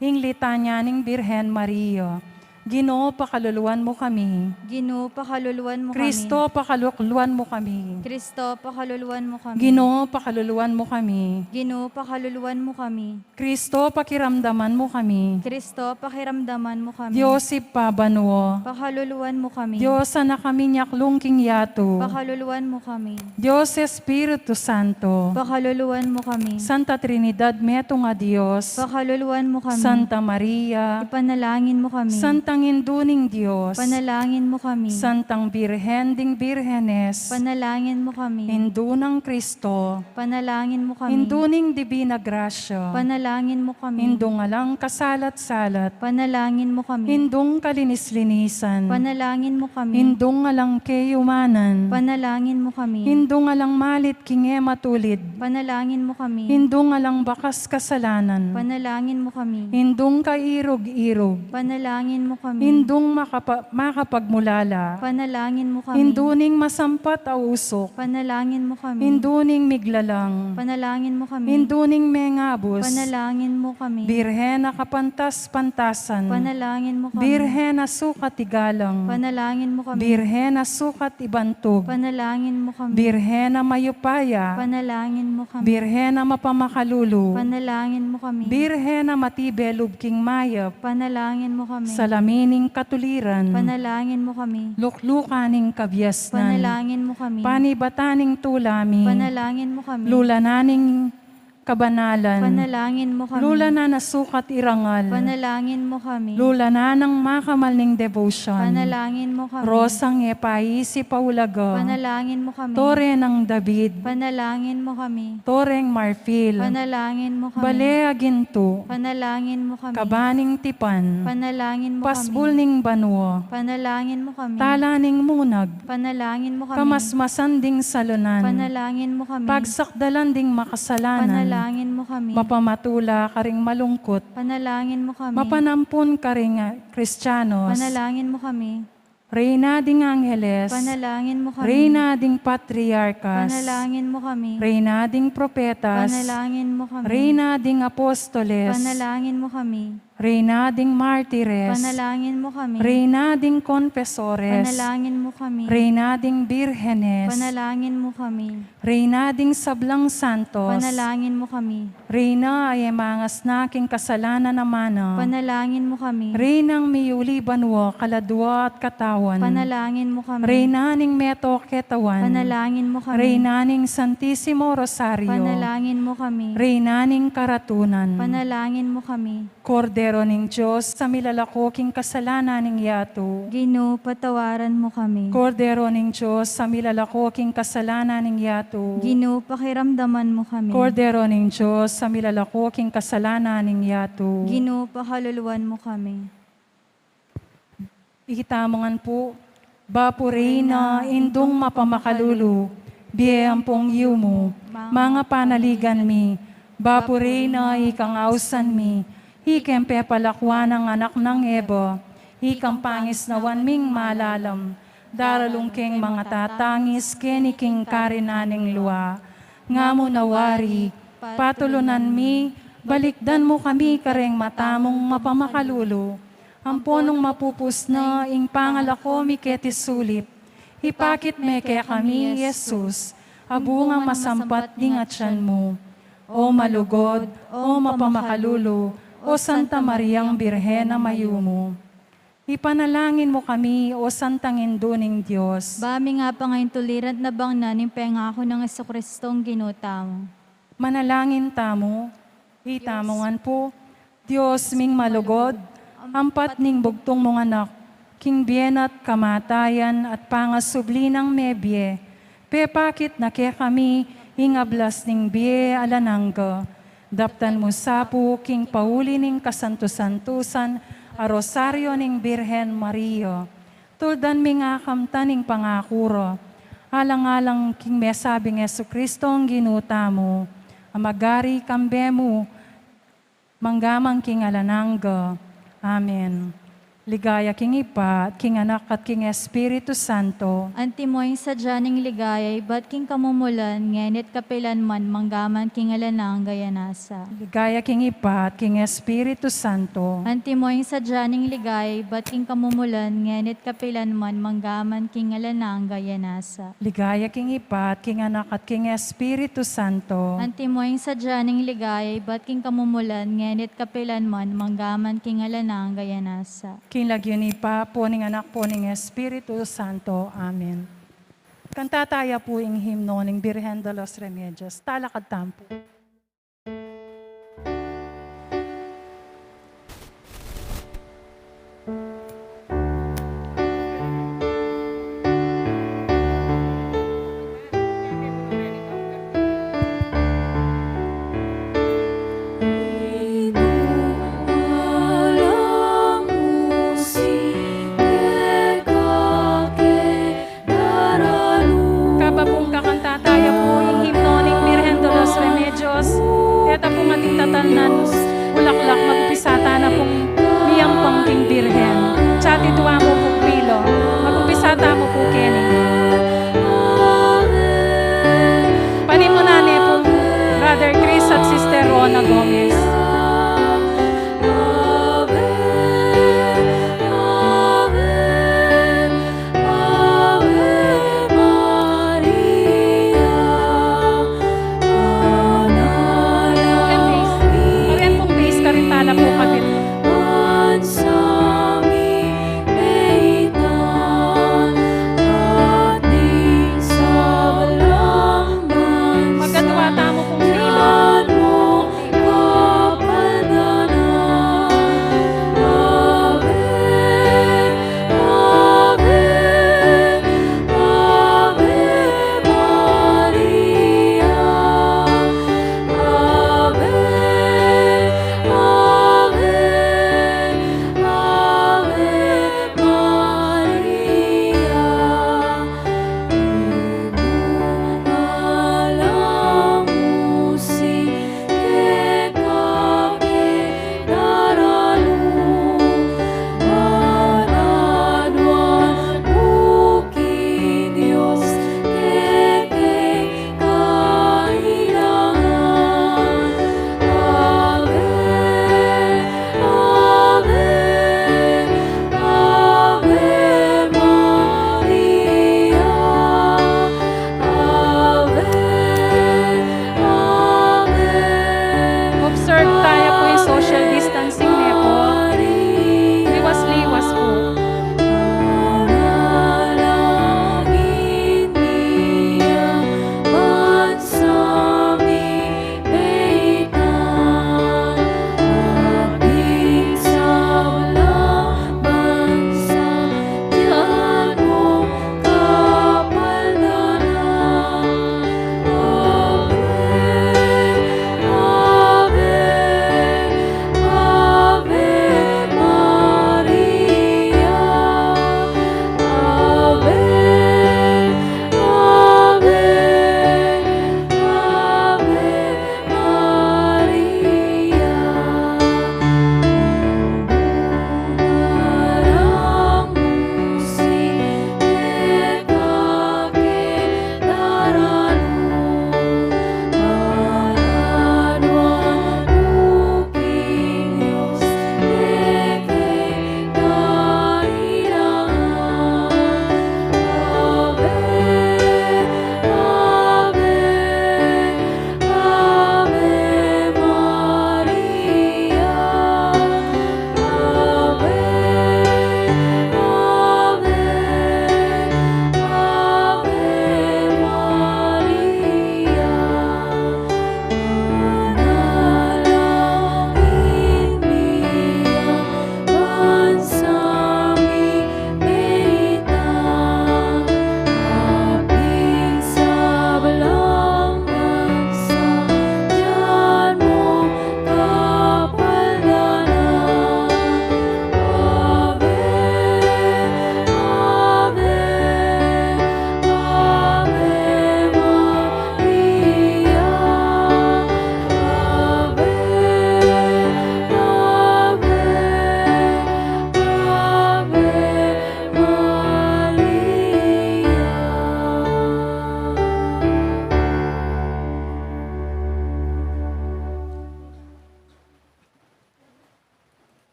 Ing litanya ning Birhen Maria. Ginu, pakaluluan mu kami. Ginu, pakaluluan mu kami. Kristo, pakaluluan mu kami. Kristo, pakaluluan mu kami. Ginu, pakaluluan mu kami. Ginu, pakaluluan mu kami. Kristo, pakiramdaman mu kami. Kristo, pakiramdaman mu kami. Dios Ibpa banua. Pakaluluan mu kami. Dios Anak a minyaklung king yatu. Pakaluluan mu kami. Dios Espiritu Santo. Pakaluluan mu kami. Santa Trinidad, metung a Dios. Pakaluluan mu kami. Santa Maria. Ipanalangin mu kami. Santang Indu ning Dios. Panalangin mu kami. Santang Birhen ding Birhenes. Panalangin mu kami. Indu nang Kristo. Panalangin mu kami. Indu ning Dibina Grasya. Panalangin mu kami. Indung alang kasalat-salat. Panalangin mu kami. Indung kalinis-linisan. Panalangin mu kami. Indung alang keyumanan. Panalangin mu kami. Indung alang malit king e matulid. Panalangin mu kami. Indung alang bakas kasalanan. Panalangin mu kami. Indung kairug-irug. Panalangin mu kami. Indung makapa-, makapagmulala. Panalangin mu kami. Indu ning masampat a usok. Panalangin mu kami. Indu ning miglalang. Panalangin mu kami. Indu ning mengabus. Panalangin mu kami. Birhen a kapantas-pantasan. Panalangin mu kami. Birhen a sukat igalang. Panalangin mu kami. Birhen a sukat ibantug. Panalangin mu kami. Birhen a mayupaya. Panalangin mu kami. Birhen a mapamakalulu. Panalangin mu kami. Birhen a matibe lub king mayap. Panalangin mu kami. Salamin ning katuliran. Panalangin mu kami. Luklukan ning kabiasnan. Panalangin mu kami. Panibatan ning tula mi. Panalangin mu kami. Lulanan ning kabanalan. Panalangin mu kami. Lulanan a sukat irangal. Panalangin mu kami. Lulanan a makamal ning debosyon. Panalangin mu kami. Rosang e paisip a ulaga. Panalangin mu kami. Tore nang David. Panalangin mu kami. Toreng marfil. Panalangin mu kami. Bale a gintu. Panalangin mu kami. Kabaning tipan. Panalangin mu kami. Pasbul ning banua. Panalangin mu kami. Tala ning munag. Panalangin mu kami. Kamasmasan ding salunan. Panalangin mu kami. Pagsakdalan ding makasalanan. Panalangin mu kami. Mapamatula karing malungkut. Panalangin mu kami. Mapanampun karing, ah, Kristianos. Panalangin mu kami. Reyna ding Angeles. Panalangin mu kami. Reyna ding Patriarkas. Panalangin mu kami. Reyna ding Propetas. Panalangin mu kami. Reyna ding Apostoles. Panalangin mu kami. Reyna ding Martires. Panalangin mu kami. Reyna ding Konfesores. Panalangin mu kami. Reyna ding Birhenes. Panalangin mu kami. Reyna ding sablang santos. Panalangin mu kami. Reyna a e mangasna king kasalanan a mana. Panalangin mu kami. Reynang miyuli banua, kaladua at katawan. Panalangin mu kami. Reyna ning meto ketawan. Panalangin mu kami. Reyna ning Santisimo Rosario. Panalangin mu kami. Reyna ning karatunan. Panalangin mu kami. Kordero ning Dios a milalako king kasalanan ning yatu. Ginu, patawaran mu kami. Kordero ning Dios a milalako king kasalanan ning yatu. Ginu, pakiramdaman mu kami. Kordero ning Dios a milalako king kasalanan ning yatu. Ginu, pakaluluan mu kami. Ikit tamu ngan pu. Bapu Reyna, Indung mapamakalulu, bie ampong yumu, manga panaligan mi. Bapu Reyna, ikang ausan mi, ikeng pepalakuan a anak nang Eva, ikang pangisnawan ming malalam, daralung keng mangatatangis keni king karinan ning lua. Nga mu na wari, patulunan mi, balikdan mu kami kareng mata mung mapamakalulu. Ampo nung mapupus na ing pangalako mi keti sulip, ipakit me kekami i Jesus, a bungang masampat ning atian mu. O malugud, o mapamakalulu, o Santa Mariang Birhen a mayumu. Ipanalangin mu kami, o Santang Indu ning Dios. Ba ming apangaintuliran at nabangnan ing pengaku nang Jesucristong Ginu tamu. Manalangin tamu. Itamu ngan pu. Dios ming malugud, ampat ning bugtung mung Anak, king bie na't kamatayan at pangasubli nang mebie, pepakit na kekami ing ablas ning bie alang angga. Daptan mu sa pu king pauli ning kasantu-santusan a Rosario ning Birhen Maria. Tuldan ming akamtan ing pangaku ra, alang-alang king mesabing Jesucristong Ginu tamu, a magari kambe mu, mangga man king alang angga. Amen. Ligaya king Ibpa, at king Anak, at king Espiritu Santo. Antimo ing sadya ning ligaya ibat king kamumulan, ngeni at kapilan man, mangga man king alang angga. Amen. Ligaya king Ibpa, at king Espiritu Santo. Antimo ing sadya ning ligaya ibat king kamumulan, ngeni at kapilan man, mangga man king alang angga. Amen. Ligaya king Ibpa, at king Anak, at king Espiritu Santo. Antimo ing sadya ning ligaya ibat king kamumulan, ngeni at kapilan man, mangga man king alang angga. Amen. King lagyu ning Ibpa, ampon ning Anak, ampon ning Espiritu Santo. Amen. Kanta taya pu ing himno ning Birhen de los Remedios. Talakad tamu pu. Kabang pu, kakanta taya pu ing himno ning Birhen de los Remedios. Pu keni. Panimunan ne pu Brother Chris at Sister Rona Gomez. Karin pung base, karin tala pu kabit. Magkatuwa tamu pung Panginoon. Observe taya pu ing social distancing ne pu. Liwas-liwas pu.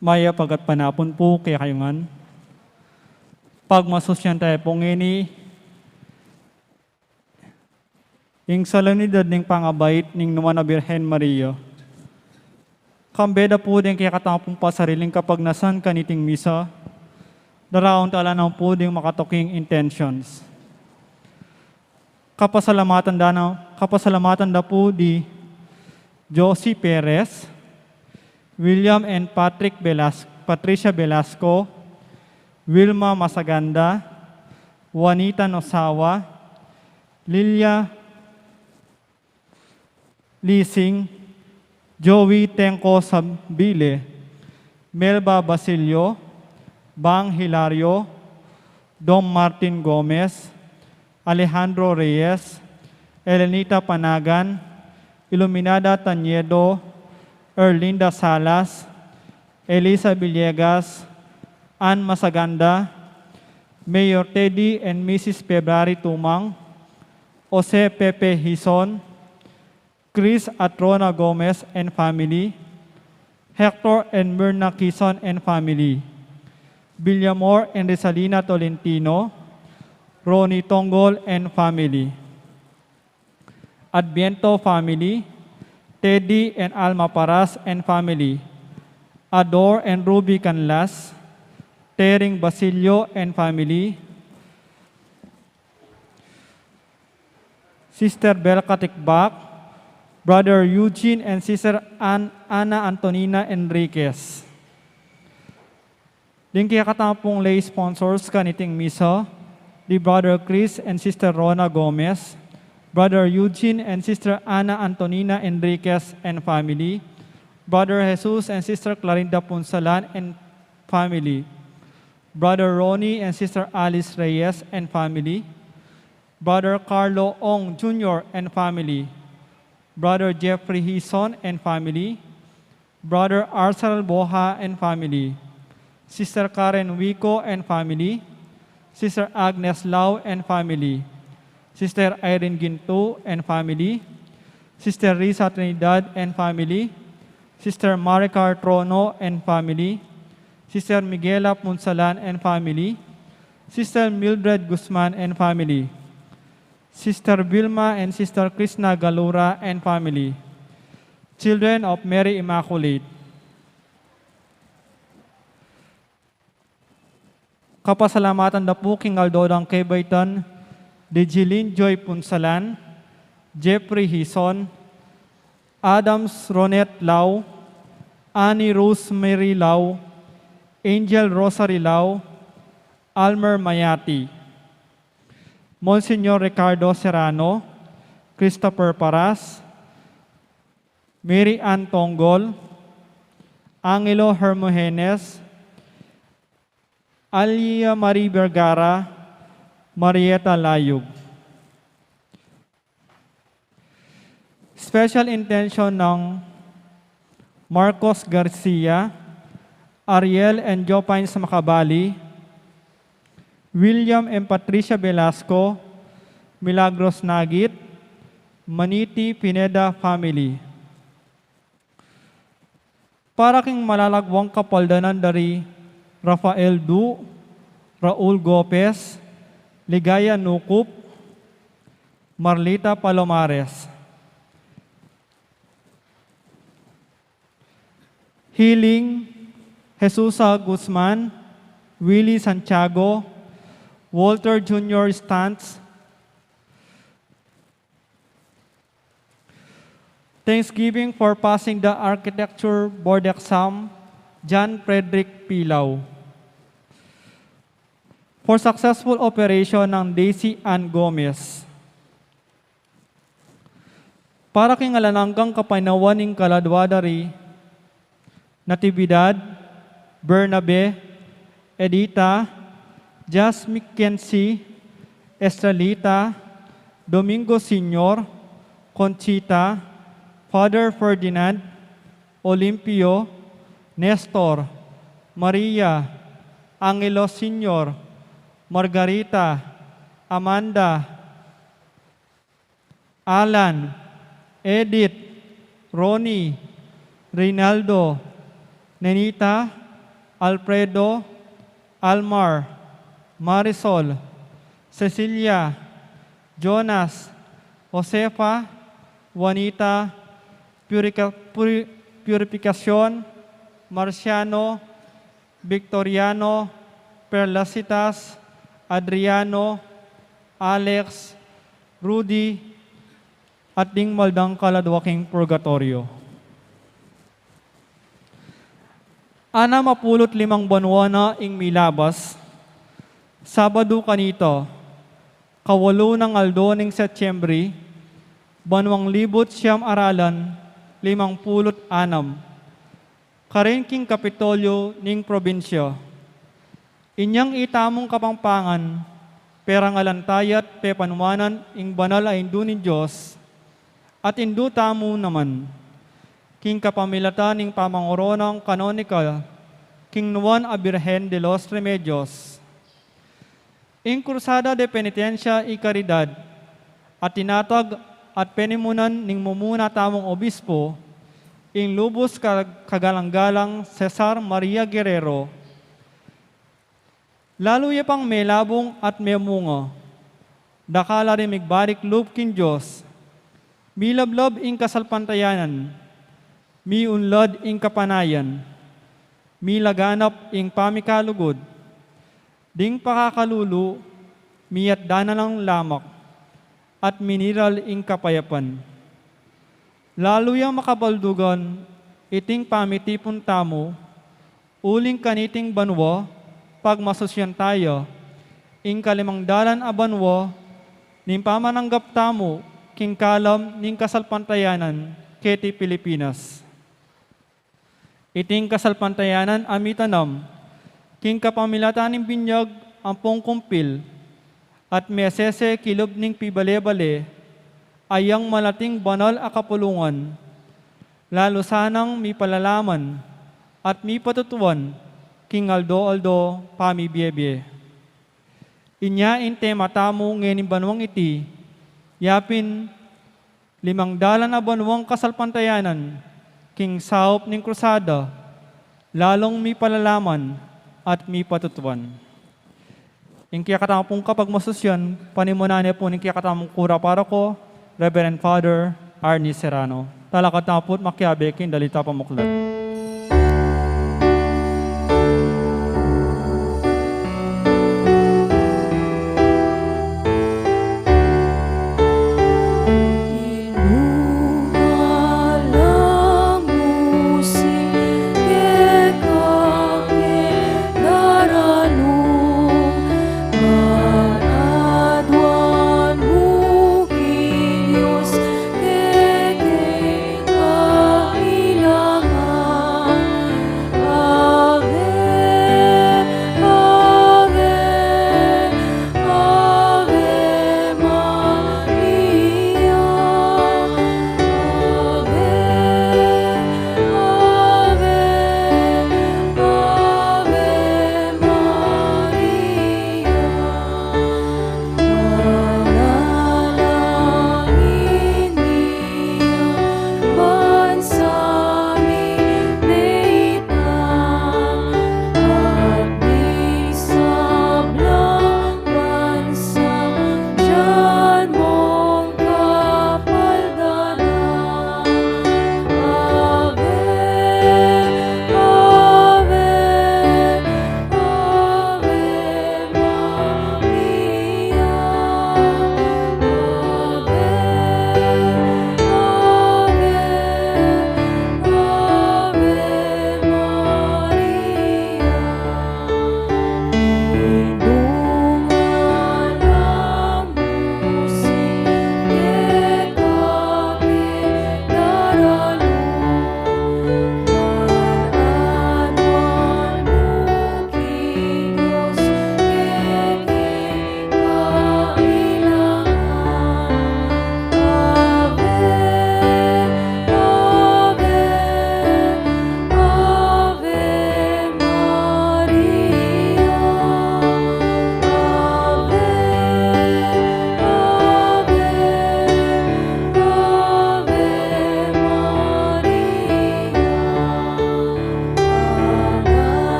Mayap a gatpanapun pu kekayu ngan. Pagmasusyan taya pu ngeni ing solemnidad ning pangabait ning Nuan a Birhen Maria. Kambe da pu deng kekatamu pung pasariling kapagnasan kaniting misa, daraun tala naman pu ding makatuking intentions. Kapasalamatan da na, kapasalamatan da pu di Josie Perez, William and Patrick Velas-, Patricia Velasco, Wilma Masaganda, Juanita Nosawa, Lilia Lising, Joey Tengko Sabile, Melba Basilio, Bang Hilario, Dom Martin Gomez, Alejandro Reyes, Elenita Panagan, Iluminada Tañedo, Erlinda Salas, Elisa Villegas, Ann Masaganda, Mayor Teddy and Missus February Tumang, Jose Pepe Hizon, Chris Atrona Gomez and family, Hector and Myrna Kison and family, Villamor and Rizalina Tolentino, Ronnie Tongol and family, Adviento family, Teddy and Alma Paras and family, Ador and Ruby Canlas, Tering Basilio and family, Sister Bel Katikbak, Brother Eugene and Sister An-, Ana Antonina Enriquez. Ding kekatamu pung lay sponsors kaniting misa, di Brother Chris and Sister Rona Gomez, Brother Eugene and Sister Ana Antonina Enriquez and family, Brother Jesus and Sister Clarinda Punsalan and family, Brother Ronnie and Sister Alice Reyes and family, Brother Carlo Ong Junior and family, Brother Jeffrey Hison and family, Brother Arcel Boha and family, Sister Karen Wico and family, Sister Agnes Lau and family, Sister Irene Ginto and family, Sister Risa Trinidad and family, Sister Maricar Trono and family, Sister Miguela Punsalan and family, Sister Mildred Guzman and family, Sister Vilma and Sister Krishna Galura and family, Children of Mary Immaculate. Kapasalamatan da pu king aldo dang kebaitan di Jeline Joy Punsalan, Jeffrey Hison, Adams Ronette Lau, Annie Rosemary Lau, Angel Rosary Lau, Almer Mayati, Monsignor Ricardo Serrano, Christopher Paras, Mary Ann Tongol, Angelo Hermogenes, Alia Marie Vergara, Marieta Layug. Special intention ng Marcos Garcia, Ariel and Jopines Macabali, William and Patricia Velasco, Milagros Nagit, Maniti Pineda family. Para king malalagwang kapaldanan dari Rafael Du, Raul Gopez, Ligaya Nucup, Marlita Palomares. Healing, Jesusa Guzman, Willie Santiago, Walter Junior Stantz. Thanksgiving for passing the Architecture Board exam, John Frederick Pilau. For successful operation ng Daisy Ann Gomez. Para king alang anggang kapaynawan ning kaladwa dari Natividad, Bernabe, Edita, Jas Mackenzie, Estrelita, Domingo Senior, Conchita, Father Ferdinand, Olimpio, Nestor, Maria, Angelo Senior, Margarita, Amanda, Alan, Edith, Ronnie, Reynaldo, Nenita, Alfredo, Almar, Marisol, Cecilia, Jonas, Josefa, Juanita, Purica-, Puri-, Purificacion, Marciano, Victoriano, Perlasitas, Adriano, Alex, Rudy, at ding maldang kaladwa king purgatoryo. Anam a pulu't limang banua na ing milabas, Sabadu kanita, kawalu nang aldo ning Setyembre, banuang libu't siyam aralan limang pulu't anam. karin king Kapitolyo ning probinsya. Inyang itamung Kapampangan, perangalan taya't pepanuanan ing banal a Indu ning Dios, at Indu tamu naman, king kapamilatan ning pamangoronang kanonikal king nuan a Birhen de los Remedios. Ing Cruzada de Penitencia y Caridad, a tinatag at penimunan ning mumuna tamung obispo, ing lubus ka-, kagalang-galang Cesar Maria Guerrero, lalu ya pang melabung at memunga. Dakal a ring migbalik lub king Dios, milablab ing kasalpantayanan, miunlad ing kapanayan, milaganap ing pamikalugud, ding pakakalulu, miyatdanan lang lamak, at miniral ing kapayapan. Lalu yang makabaldugan iting pamitipun tamu, uling kaniting banua, pagmasusyan taya, ing kalimang dalan a banua ning pamananggap tamu king kalam ning kasalpantayanan keti Pilipinas. Iting kasalpantayanan a mitanam king kapamilatan ning binyag ampong kumpil at mesese kilub ning pibale-bale, ayang malating banal a kapulungan, lalu sanang mipalalaman at mipatutuan king aldo-aldo pamibie-bie. Inya ing tema tamu ngening banuang iti, yapin limang dalan a banuang kasalpantayanan king saup ning Cruzada, lalung mipalalaman at mipatutuan. Ing kekatamung kapagmasusyan, panimunan ne pu ning kekatamung kura paroko, Reverend Father Arnie Serrano. Talakad tamu pu't makiabe king dalit a pamuklat.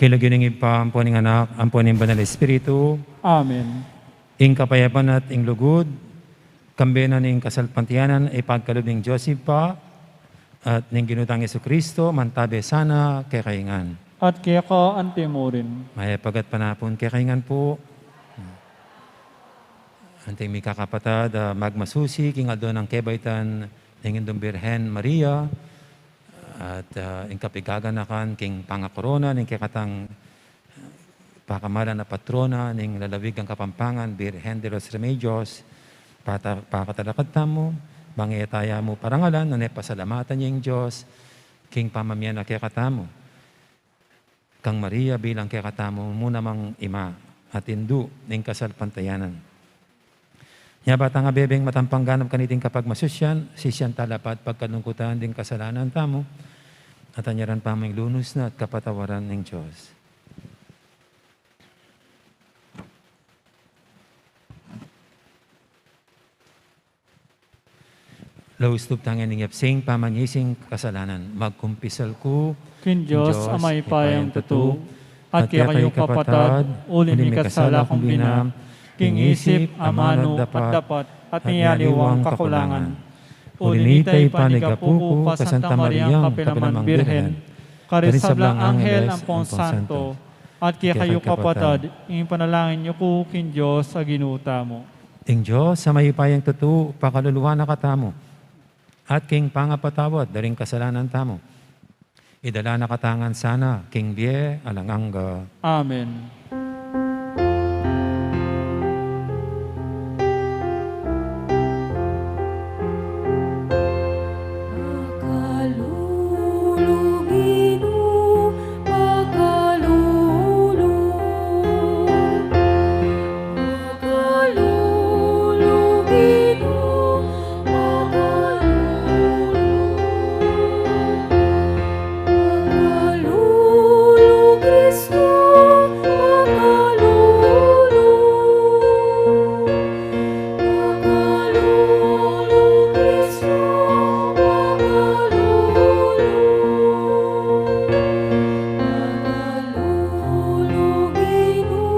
King lagyu ning Ibpa, ampo ning Anak, ampo ning Banal Espiritu. Amen. Ing kapayapan at ing lugud, kambe na ning kasalpantayanan, ipagkalub ning Dios Ibpa, at ning Ginu tang Jesucristo, mantabe sana kekayu ngan. At keka anti mu rin. Mayap a gatpanapun kekayu ngan pu. Anting mikakapatad, ah, magmasusi king aldo nang kebaitan ning Indung Birhen Maria, at, ah, ing kapigaganakan king pangakorona ning kekatang pakamalan a patrona ning lalawigang Kapampangan, Birhen de los Remedios, pata-, pakatalakad tamu, bang e ta ya mu parangalan, nune pasalamatan ya ing Dios king pamamie na kekatamu. Kang Maria bilang kekatamu mu namang ima at indu ning kasalpantayanan. Nya ba tang abebeng matampang ganap kaniting kapagmasusian, sisian ta la pa at pagkalungkutan ding kasalanan tamu, at anyaran pa mu ing lunus na at kapatawaran ning Dios. Laus tub tang ing yapsing pamangising kasalanan, magkumpisal ku king Dios a mayupayang tutu, at kekayu kapatad, uling mikasala kung bina, king isip, amanu, at dapat, at ning aliwang kakulangan. Uli nita, ipanigapu ku kang Santa Mariang kapilaman Birhen, karing sablang anghel ampong santo, at kekayu kapatad, ing panalangin yu ku king Dios a Ginu tamu. Ing Dios a mayupayang tutu, pakaluluan na katamu, at king pangapatawad da ring kasalanan tamu, idala na katamu ngan sana king bie alang angga. Amen. Makalulu Ginu, makalulu. Makalulu Ginu, makalulu. Makalulu Kristu, makalulu. Makalulu Kristu, makalulu. Makalulu Ginu,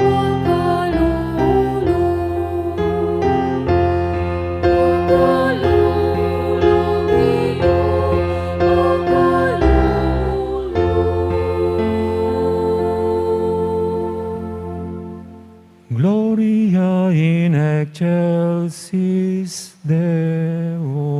makalulu. Makalulu Ginu, makalulu. Gloria in excelsis Deo.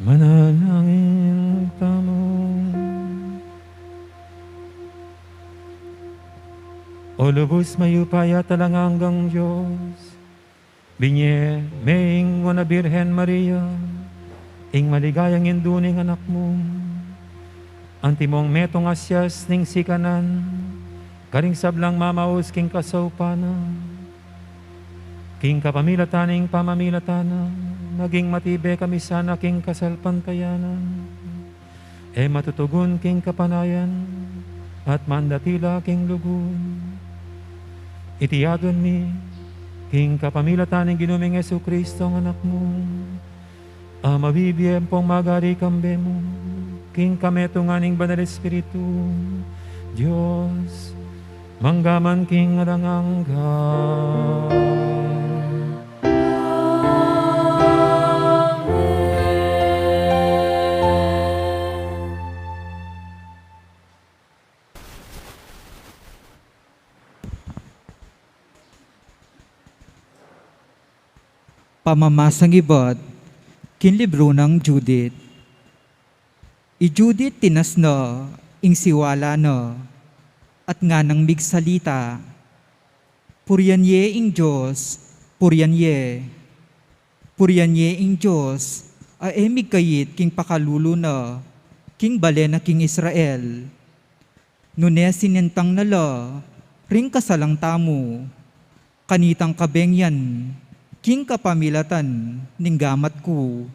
Manalangin tamu. O lubus mayupaya at alang anggang Dios, binye me ing Nuan a Birhen Maria, ing maligayang indu ning Anak mu. Antimong metung asias ning sikanan, karing sablang mamaus king kasaupan na, king kapamilatan ning pamamilatan na, maging matibe kami sana king kasalpantayanan, e matutugun king kapanayan, at mandatila king lugud. Iti adwan mi, king kapamilatan ning Ginu ming Jesucristo, ing Anak mu, a mabibie ampong magari kambe mu, king kametungan ning Banal Espiritu, Dios, mangga man king alang angga. Amen. Pamamasang ibat king libru nang Judith. I Judith tinas na ing siwala na at nganang migsalita, "Purian ye ing Dios, purian ye. Purian ye ing Dios a e migkait king pakalulu na king bale na king Israel. Nune sinintang na la ring kasalang tamu, kanitang kabeng yan king kapamilatan ning gamat ku.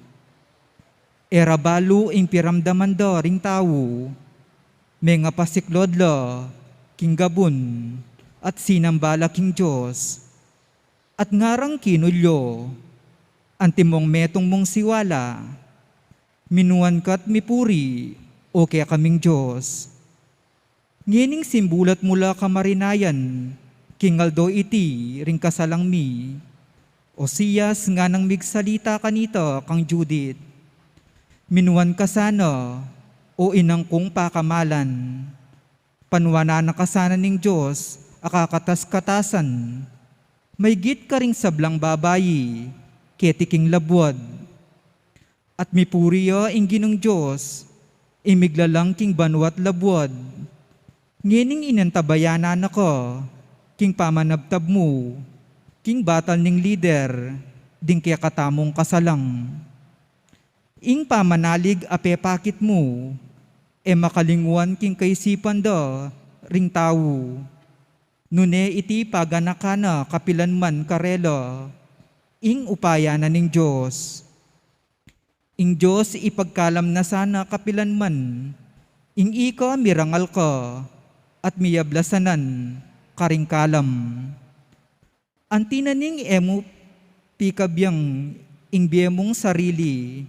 E ra balu ing piramdaman da ring tau, mengapasiklod la king gabun at sinamba la king Dios. At ngarang kinulyo, antimong metung mung siwala, minuan ka't mipuri, o kekaming Dios. Ngening simbulat mu la kamarinayan king aldo iti ring kasalang mi." Osias nganang migsalita kanita kang Judith, "Minuan ka sana, o inang kung pakamalan. Panuanan na ka sana ning Dios a kakatas-katasan, maygit karing sablang babai keti king labuad. At mipuri ya ing Ginung Dios, ing miglalang king banua't labuad. Ngening inantabayanan na ka king pamanabtab mu king batal ning lider ding kekatamung kasalang. Ing pamanalig a pepakit mu, e makalinguan king kaisipan da ring tau. Nune iti paganakan na kapilan man karela ing upaya na ning Dios. Ing Dios ipagkalam na sana kapilan man ing ika mirangal ka at miyablasanan karing kalam. Anti na ning e mu pikabiang ing bie mung sarili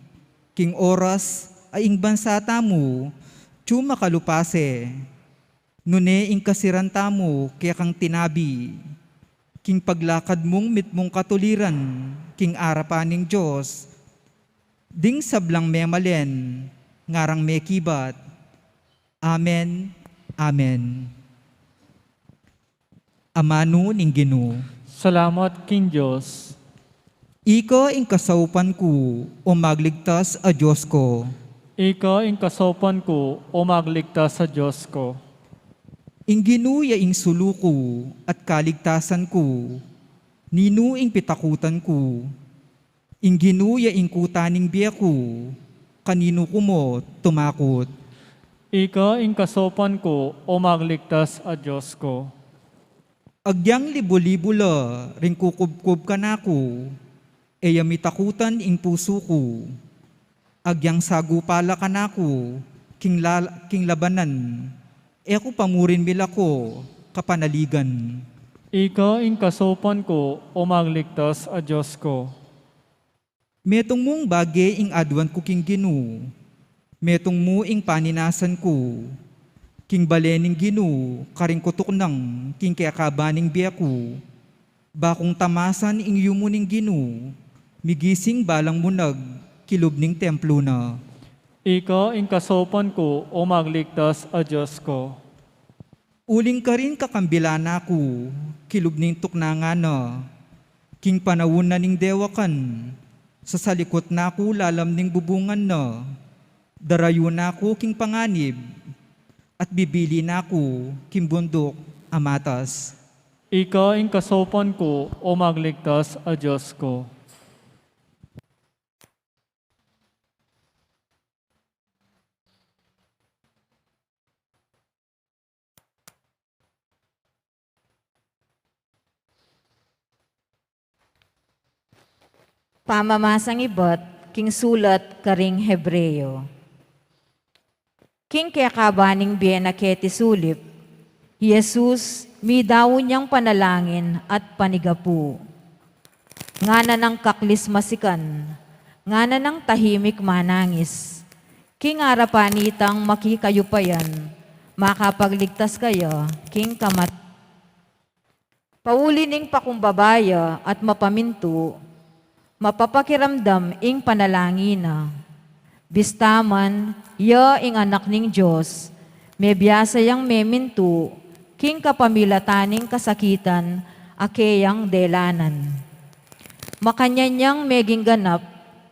king oras a ing bansa tamu atyu makalupase. Nune ing kasiran tamu kekang tinabi, king paglakad mung mitmung katuliran king arapan ning Dios, ding sablang memalen ngarang mekibat. Amen, amen." Amanu ning Ginu. Salamat king Dios. Ika ing kasaupan ku, o magligtas a Dios ku. Ika ing kasaupan ku, o magligtas a Dios ku. Ing Ginu ya ing sulu ku at kaligtasan ku, ninu ing pitakutan ku? Ing Ginu ya ing kuta ning bie ku, kaninu ku mu tumakut? Ika ing kasaupan ku, o magligtas a Dios ku. Agyang libu-libu la ring kukubkub kanaku, e ya mitakutan ing pusu ku. Agyang sagupa la kanaku king la-, king labanan, e ku pamurin milako kapanaligan. Ika ing kasaupan ku, o magligtas a Dios ku. Metung mung bage ing aduan ku king Ginu, metung mu ing paninasan ku king bale ning Ginu karing kutuknang king kekaban ning bie ku. Ba kung tamasan ing yumu ning Ginu, migising balang munag kilub ning templu na. Ika ing kasaupan ku, o magligtas a Dios ku. Uling karin kakambilan na ku kilub ning tuknangan na, king panaun na ning dewakan, Sasalikut na ku lalam ning bubungan na, darayu na ku king panganib, at bibili na ku king bunduk a matas. Ika ing kasaupan ku, O magligtas a Dios ku. Pamamasang ibat king sulat karing Hebreo. King kekaban ning bie na keti sulip, i Jesus, midaun yang panalangin at panigapu. Ngana nang kaklis masikan, ngana nang tahimik manangis. King arapan nitang makikayupayan, makapagligtas kaya king kamat-, pauli ning pakumbaba ya at mapamintu, mapapakiramdam ing panalangin na. Bista man, ya ing Anak ning Dios, mebiasa yang memintu, king kapamilatan ning kasakitan a keyang delanan. Makanyan yang meging ganap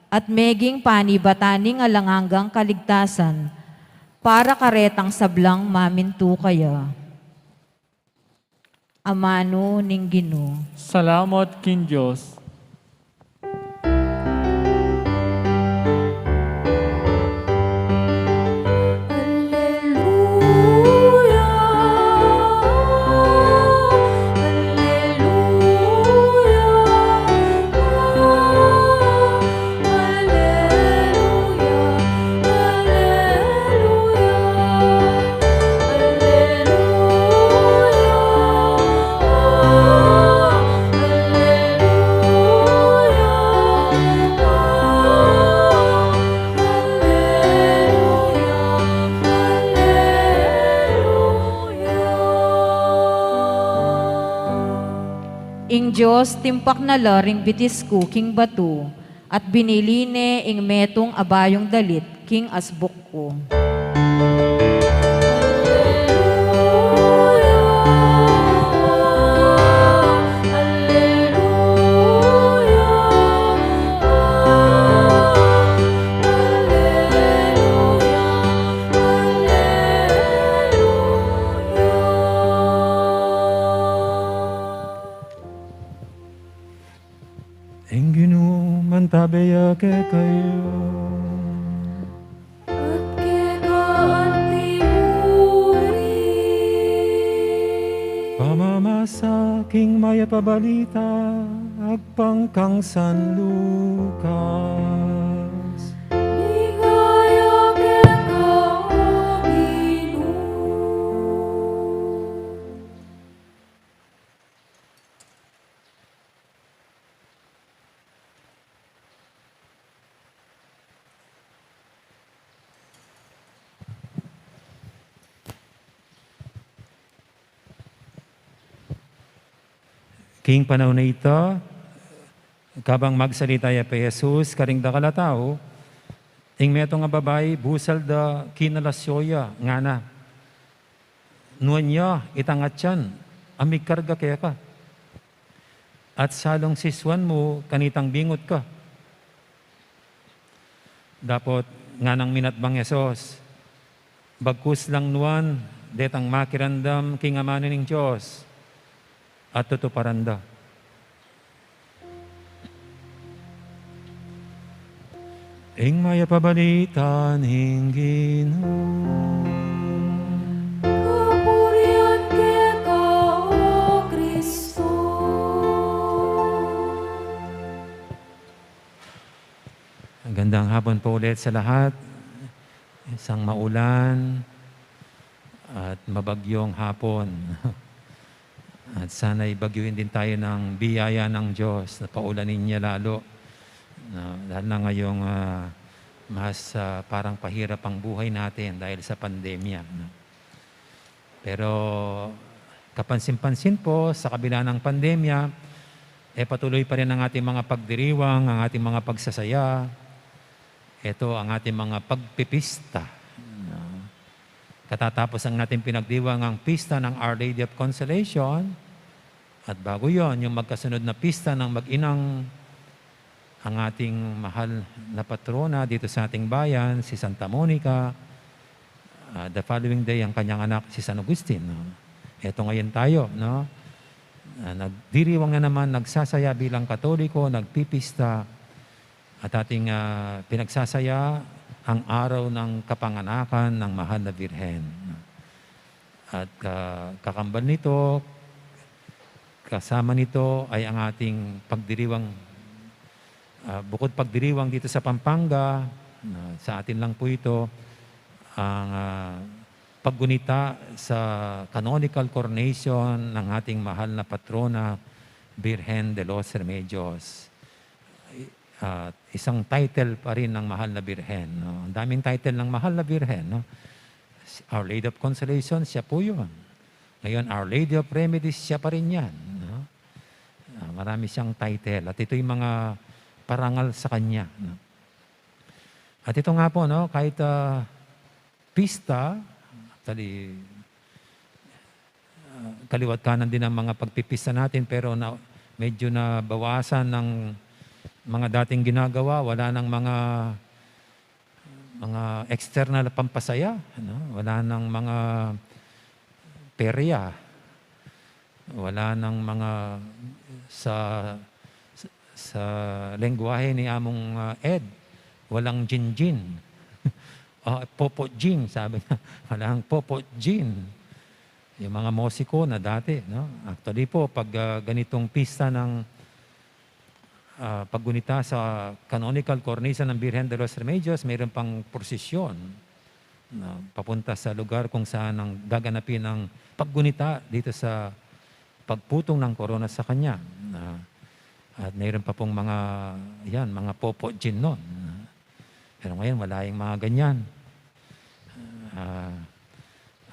at meging panibatan ning alang anggang kaligtasan para karetang sablang mamintu kaya. Amanu ning Ginu. Salamat king Dios. Alleluia, alleluia, alleluia, alleluia. Ing Dios timpak na la ring bitis ku king batu, at binili ne ing metung a bayung dalit king asbuk ku. Ing Ginu mantabe ya kekayu. At keka anti mu rin. Pamamasa king Mayap a Balita agpang kang San Lucas. Ligaya keka, O Ginu. King panaun a ita, kabang magsalita ya pu i Jesus karing dakal a tau, ing metung a babai busal da kinalasyo ya, ngana, "Nuan ya itang atyan a migkarga keka, at salung sisuan mu kanitang bingut ka." Dapot nganang minatbang Jesus, bagkus lang nuan detang makiramdam king amanu ning Dios at tutuparan da. Ing Mayap a Balita ning Ginu. Kapurian keka, O Kristo. Magandang hapon po ulit sa lahat. Isang maulan at mabagyong hapon. At sana'y bagyuin din tayo ng biyaya ng Diyos, na paulanin niya lalo. Na, lalo na ngayong, ah, mas, ah, parang pahirap ang buhay natin dahil sa pandemya, no? Pero kapansin-pansin po, sa kabila ng pandemya, eh, patuloy pa rin ang ating mga pagdiriwang, ang ating mga pagsasaya. Ito ang ating mga pagpipista. No? Katatapos ang nating pinagdiwang ang pista ng Our Lady of Consolation. At bago yon, yung magkasunod na pista ng mag-inang, Ang ating mahal na patrona dito sa ating bayan, si Santa Monica. Ah, the following day, ang kanyang anak, si San Agustin, no? Eto ngayon tayo, no? Ah, nagdiriwang na naman, nagsasaya bilang Katoliko, nagpipista, at ating, ah, pinagsasaya ang araw ng kapanganakan ng mahal na Birhen. At, ah, kakambal nito, kasama nito ay ang ating pagdiriwang, ah, bukod pagdiriwang dito sa Pampanga, ah, sa atin lang po ito, ang, ah, paggunita sa canonical coronation ng ating mahal na patrona, Birhen de los Remedios. Ah, isang title pa rin ng mahal na Birhen, no? Ang daming title ng mahal na Birhen, no? Our Lady of Consolation, siya po yun. Ngayon, Our Lady of Remedies, siya pa rin yan, no? Ah, marami siyang title. At ito'y mga parangal sa kanya, no? At ito nga po, no, kahit, ah, pista, actually, ah, kaliwat kanan din ang mga pagpipista natin, pero na, medyo nabawasan ng mga dating ginagawa, wala nang mga, mga external na pampasaya, ano? Wala nang mga perya, wala nang mga sa, sa lengguwahe ni Among, ah, Ed, walang jinjin. Ah, popo jing, sabi niya. Walang popo jing. Yung mga musiko na dati, no? Actually po, pag, ah, ganitong pista ng, ah, paggunita sa canonical coronation ng Birhen de los Remedios, mayroon pang prosesyon na papunta sa lugar kung saan ang gaganapin ang paggunita dito sa pagputong ng korona sa kanya. Na, at mayroon pa pong mga, yan, mga popo jing nun. Pero ngayon, wala yung mga ganyan. Ah,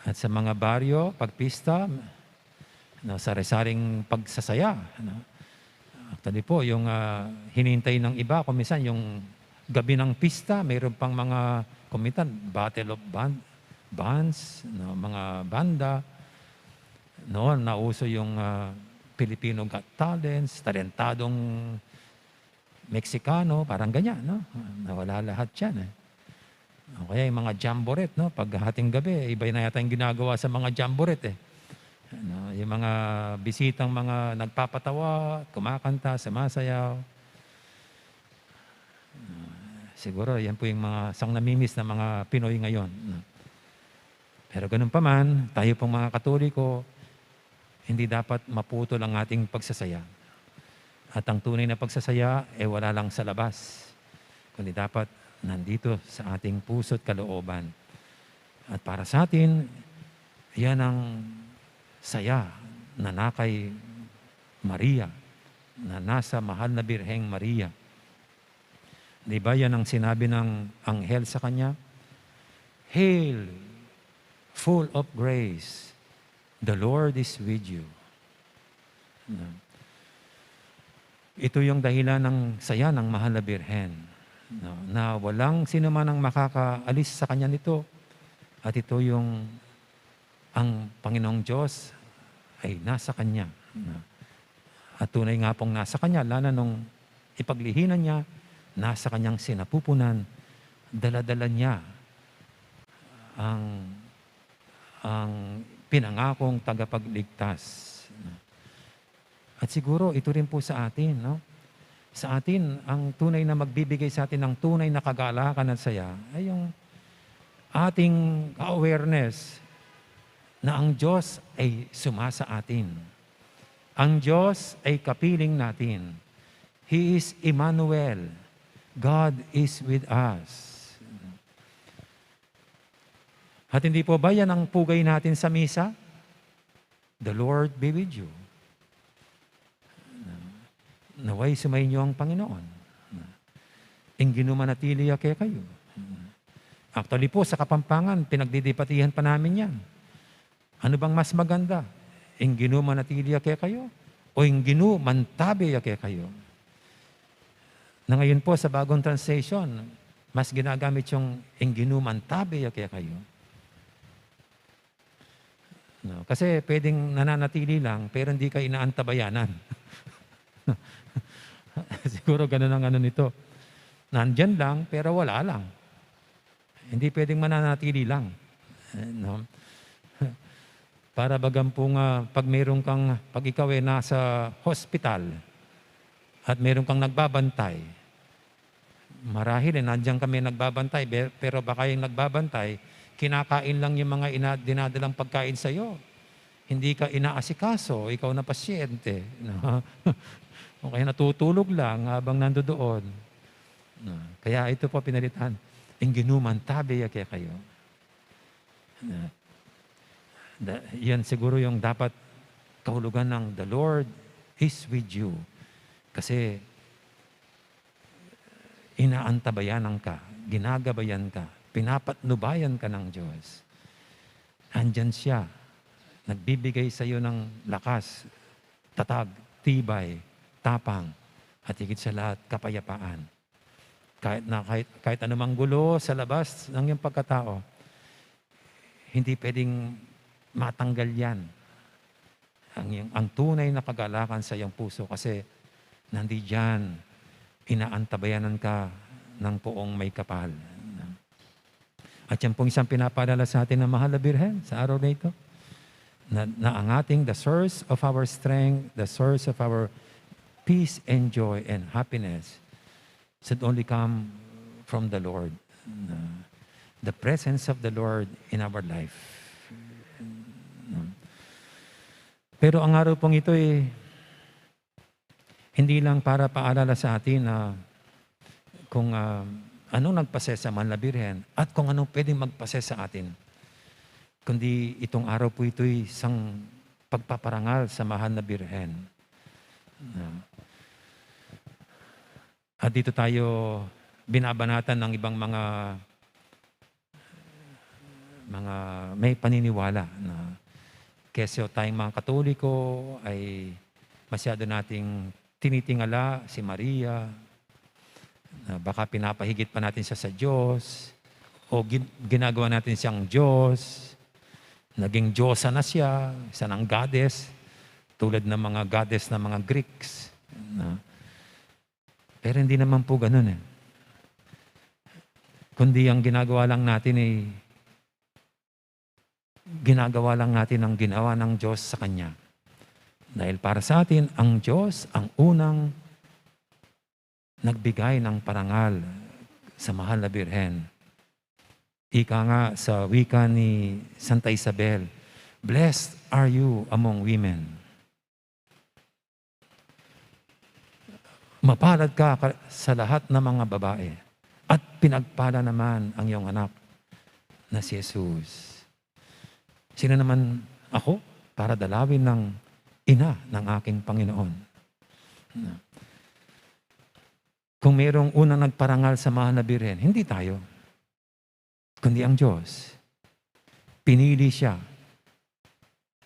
at sa mga baryo, pagpista, no, sari-saring pagsasaya, no? Actually po, yung, ah, hinihintay ng iba, kung minsan yung gabi ng pista, mayroon pang mga, kung minsan, battle of band, bands, no, mga banda. Noon, nauso yung, ah, Filipino Got Talents, talentadong Meksikano, parang ganyan, no? Nawala lahat yan, eh. O kaya yung mga jamboree, no? Pag hating gabi, iba na yata yung ginagawa sa mga jamboree, eh. Ano, yung mga bisitang mga nagpapatawa, kumakanta, sumasayaw. Ah, siguro, yan po yung mga sang namimiss na mga Pinoy ngayon, no? Pero ganun pa man, tayo pong mga Katoliko, hindi dapat maputol ang ating pagsasaya. At ang tunay na pagsasaya, eh, wala lang sa labas, kundi dapat nandito sa ating puso't kalooban. At para sa atin, yan ang saya na nasa kay Maria, na nasa mahal na Birheng Maria. Di ba yan ang sinabi ng anghel sa kanya? "Hail, full of grace, the Lord is with you." No? Ito yung dahilan ng saya ng mahal na Birhen, no? Na walang sino man ang makakaalis sa kanya nito. At ito yung ang Panginoong Diyos ay nasa kanya, no? At tunay nga pong nasa kanya, lalo nung ipaglihi na niya, nasa kanyang sinapupunan, dala-dala niya ang, ang pinangakong tagapagligtas. At siguro ito rin po sa atin, no? Sa atin, ang tunay na magbibigay sa atin ng tunay na kagalakan at saya ay yung ating awareness na ang Diyos ay sumasa atin. Ang Diyos ay kapiling natin. He is Emmanuel. God is with us. At hindi po ba yan ang pugay natin sa misa? "The Lord be with you." Nawa'y sumainyo ang Panginoon. "Ing Ginu manatili ya kekayu." Actually po, sa Kapampangan, pinagdidebatihan pa namin yan. Ano bang mas maganda? "Ing Ginu manatili ya kekayu" o "Ing Ginu mantabe ya kekayu"? Na ngayon po, sa bagong translation, mas ginagamit yung "Ing Ginu mantabe ya kekayu." No? Kasi pwedeng nananatili lang, pero hindi ka inaantabayanan. Kasi Siguro ganun ang ano nito. Nandyan lang, pero wala lang. Hindi pwedeng mananatili lang. Eh, no? Para bagang po nga, pag meron kang, pag ikaw ay nasa hospital at meron kang nagbabantay, marahil, eh, nandiyan kami nagbabantay, be-, pero baka yung nagbabantay, kinakain lang yung mga ina-, dinadalang pagkain sa'yo. Hindi ka inaasikaso, ikaw na pasyente, no? O kaya natutulog lang habang nandoon. No? Kaya ito po pinalitan, "Ing Ginu mantabe ya kekayu." No? Da-, yan siguro yung dapat kahulugan ng "The Lord is with you." Kasi inaantabayanan ka, ginagabayan ka, pinapatnubayan ka ng Diyos. Andyan siya, nagbibigay sa iyo ng lakas, tatag, tibay, tapang, at higit sa lahat, kapayapaan. Kahit na, kahit, kahit anumang gulo sa labas ng iyong pagkatao, hindi pwedeng matanggal yan. Ang, ang tunay na kagalakan sa iyong puso kasi nandiyan, inaantabayanan ka ng Poong Maykapal. At yan pong isang pinapaalala sa atin ng Mahal na Birhen sa araw na ito, na, na ang ating, the source of our strength, the source of our peace and joy and happiness should only come from the Lord. Na the presence of the Lord in our life. Pero ang araw pong ito ay hindi lang para paalala sa atin na kung, ah, anong nagpasesa sa Mahal na Birhen at kung anong pwedeng magpasesa sa atin, kundi itong araw po ito'y isang pagpaparangal sa Mahal na Birhen. Na, at dito tayo binabanatan ng ibang mga, mga may paniniwala na kesyo tayong mga Katoliko ay masyado nating tinitingala si Maria, na baka pinapahigit pa natin siya sa Diyos, o gin-, ginagawa natin siyang Diyos, naging diyosa na siya, isa ng goddess, tulad ng mga goddess ng mga Greeks. Na, pero hindi naman po ganun eh. Kundi ang ginagawa lang natin ay ginagawa lang natin ang ginawa ng Diyos sa kanya. Dahil para sa atin, ang Diyos ang unang nagbigay ng parangal sa Mahal na Birhen. Ika nga sa wika ni Santa Isabel, "Blessed are you among women." Mapalad ka ka-, sa lahat ng mga babae, at pinagpala naman ang iyong anak na si Jesus. Sino naman ako para dalawin ng ina ng aking Panginoon? Kung mayroong unang nagparangal sa Mahal na Birhen, hindi tayo, kundi ang Diyos. Pinili siya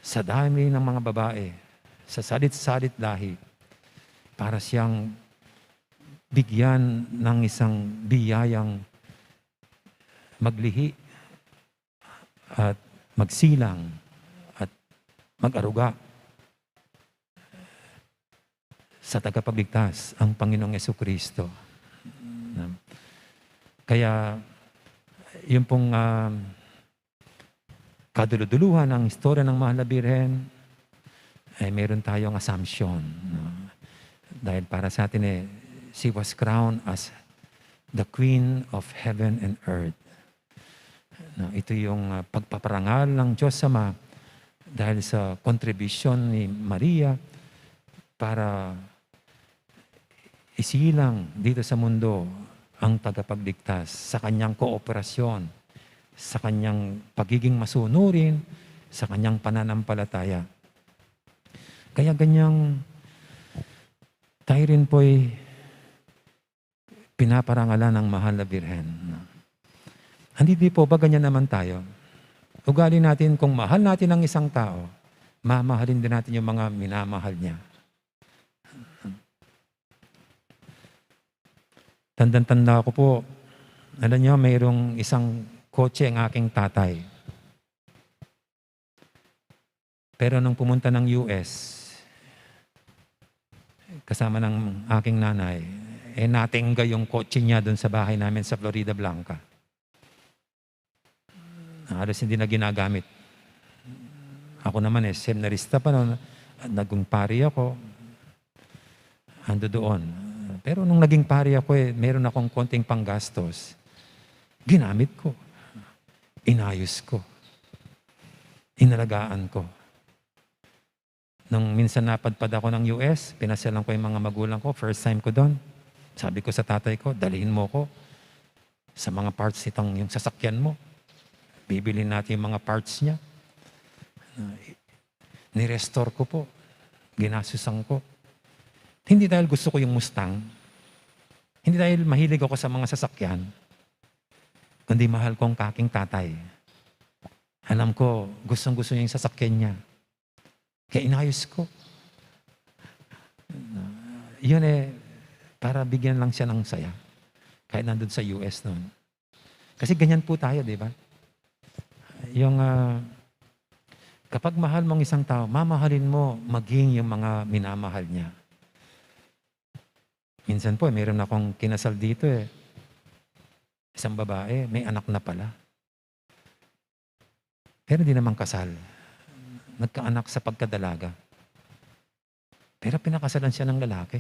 sa dami ng mga babae, sa salit-salit lahi, para siyang bigyan ng isang biyayang maglihi at magsilang at mag-aruga sa tagapagligtas, ang Panginoong Jesucristo. Kaya, yung pong, ah, kaduluduluhan ng istorya ng Mahal na Birhen, ay meron tayong assumption, no? Dahil para sa atin, eh, she was crowned as the Queen of Heaven and Earth. No, ito yung, ah, pagpaparangal ng Diyos Ama dahil sa kontribusyon ni Maria para isilang dito sa mundo ang tagapagligtas sa kanyang kooperasyon, sa kanyang pagiging masunurin, sa kanyang pananampalataya. Kaya ganyang tayo rin po'y pinaparangalan ng Mahal na Birhen. Hindi, di po ba ganyan naman tayo? Ugali natin, kung mahal natin ang isang tao, mamahalin din natin yung mga minamahal niya. Tandang-tanda ko po, alam niyo, mayroong isang kotse ang aking tatay. Pero nung pumunta ng U S, kasama ng aking nanay, Eh, natingga yung kotse niya dun sa bahay namin sa Floridablanca. Halos hindi na ginagamit. Ako naman, eh, seminarista pa noon, naging pari ako. Ando doon. Pero nung naging pari ako, eh, meron akong konting panggastos. Ginamit ko. Inayos ko. Inalagaan ko. Nung minsan napadpad ako ng U S, pinasyalan ko yung mga magulang ko, first time ko doon. Sabi ko sa tatay ko, "Dalhin mo ko sa mga parts nitong yung sasakyan mo. Bibilhin natin yung mga parts niya." Uh, ni-restore ko po. Ginastusan ko. Hindi dahil gusto ko yung Mustang. Hindi dahil mahilig ako sa mga sasakyan. Kundi mahal ko ang aking tatay. Alam ko, gustong-gusto niya yung sasakyan niya. Kaya inayos ko. Yun eh, para bigyan lang siya ng saya. Kahit nandun sa U S noon. Kasi ganyan po tayo, di ba? Yung, ah, kapag mahal mo ang isang tao, mamahalin mo maging yung mga minamahal niya. Minsan po, meron akong kinasal dito eh. Isang babae, may anak na pala. Pero di naman kasal. Nagkaanak sa pagkadalaga. Pero pinakasalan siya ng lalaki.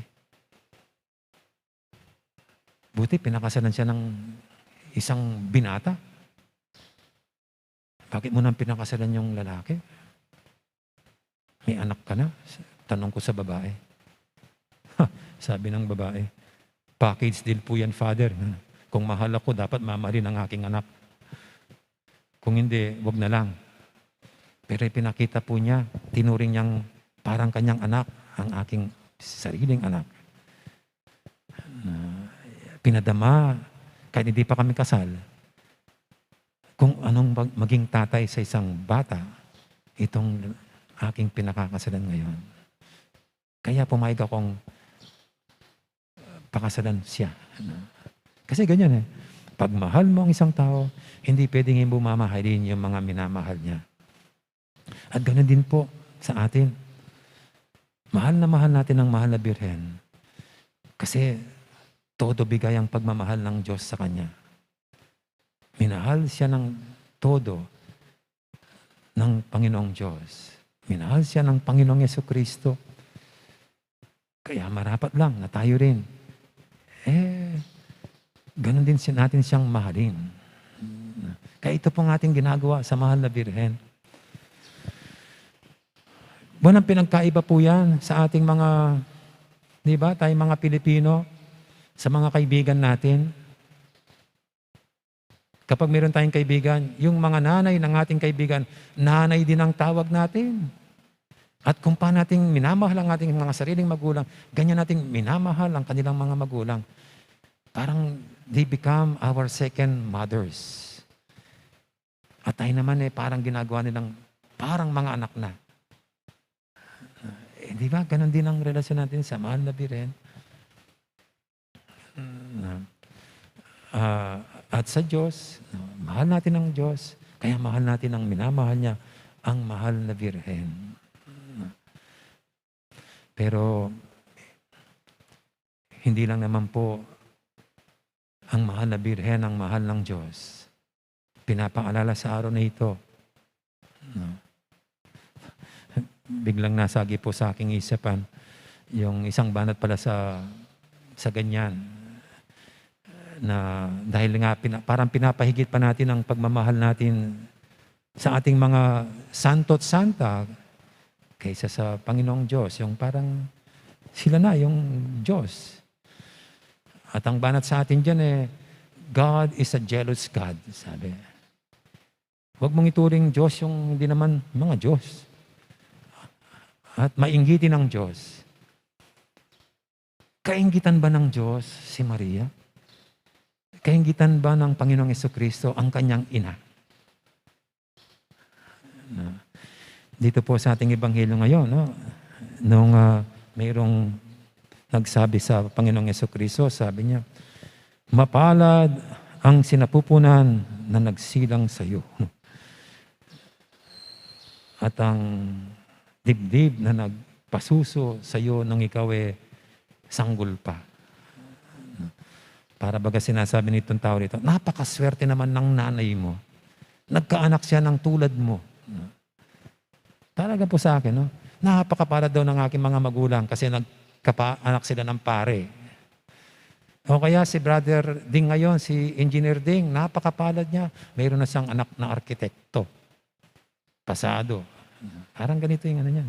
Buti pinakasalan siya ng isang binata. "Bakit mo nang pinakasalan yung lalaki? May anak ka na?" Tanong ko sa babae. Sabi ng babae, "Package deal po yan, Father. Kung mahal ako, dapat mamahalin ang aking anak. Kung hindi, wag na lang." Pero ipinakita po niya, tinuring niyang parang kanyang anak, ang aking sariling anak. Na pinadama, kahit hindi pa kami kasal, kung anong mag-, maging tatay sa isang bata, itong aking pinakakasalan ngayon. Kaya pumayag akong, uh, pakasalan siya. Kasi ganyan eh. Pag mahal mo ang isang tao, hindi pwedeng hindi mo mamahalin yung mga minamahal niya. At ganun din po sa atin. Mahal na mahal natin ang mahal na Birhen. Kasi todo bigay ang pagmamahal ng Diyos sa kanya. Minahal siya ng todo ng Panginoong Diyos. Minahal siya ng Panginoong Yesu Kristo. Kaya marapat lang na tayo rin, eh, ganun din si-, natin siyang mahalin. Kaya ito pong ating ginagawa sa mahal na Birhen. Buwan ang pinagkaiba po yan sa ating mga, di ba, tayong mga Pilipino, sa mga kaibigan natin. Kapag meron tayong kaibigan, yung mga nanay ng ating kaibigan, nanay din ang tawag natin. At kung paano nating minamahal ang ating mga sariling magulang, ganyan nating minamahal ang kanilang mga magulang. Parang they become our second mothers. At tayo naman eh, parang ginagawa nilang parang mga anak na. Eh, di ba? Ganon din ang relasyon natin sa mahal na Birhen. Na, ah, at sa Diyos, no, mahal natin ang Diyos, kaya mahal natin ang minamahal niya, ang mahal na Birhen. Pero, hindi lang naman po ang mahal na Birhen ang mahal ng Diyos. Pinapaalala sa araw na ito. No? Biglang nasagi po sa aking isipan yung isang banat pala sa, sa ganyan. Na dahil nga pina-, parang pinapahigit pa natin ang pagmamahal natin sa ating mga santo at santa kaysa sa Panginoong Diyos. Yung parang sila na yung Diyos. At ang banat sa atin dyan eh, "God is a jealous God," sabi. Huwag mong ituring Diyos yung hindi naman mga Diyos. At mainggitin ang Diyos. Kainggitan ba ng Diyos si Maria? Kainggitan ba ng Panginoong Jesucristo ang kanyang ina? Na, dito po sa ating ebanghelyo ngayon, no, nung, ah, mayroong nagsabi sa Panginoong Jesucristo, sabi niya, "Mapalad ang sinapupunan na nagsilang sa iyo, at ang dibdib na nagpasuso sa iyo nung ikaw e sanggol pa." Para baga sinasabi nitong tao rito, "Napakaswerte naman ng nanay mo. Nagkaanak siya ng tulad mo." Talaga po sa akin, no? Napakapalad daw ng aking mga magulang kasi nagkapaanak sila ng pare. O kaya si Brother Ding ngayon, si Engineer Ding, napakapalad niya. Mayroon na siyang anak na arkitekto. Pasado. Parang ganito yung ano niya.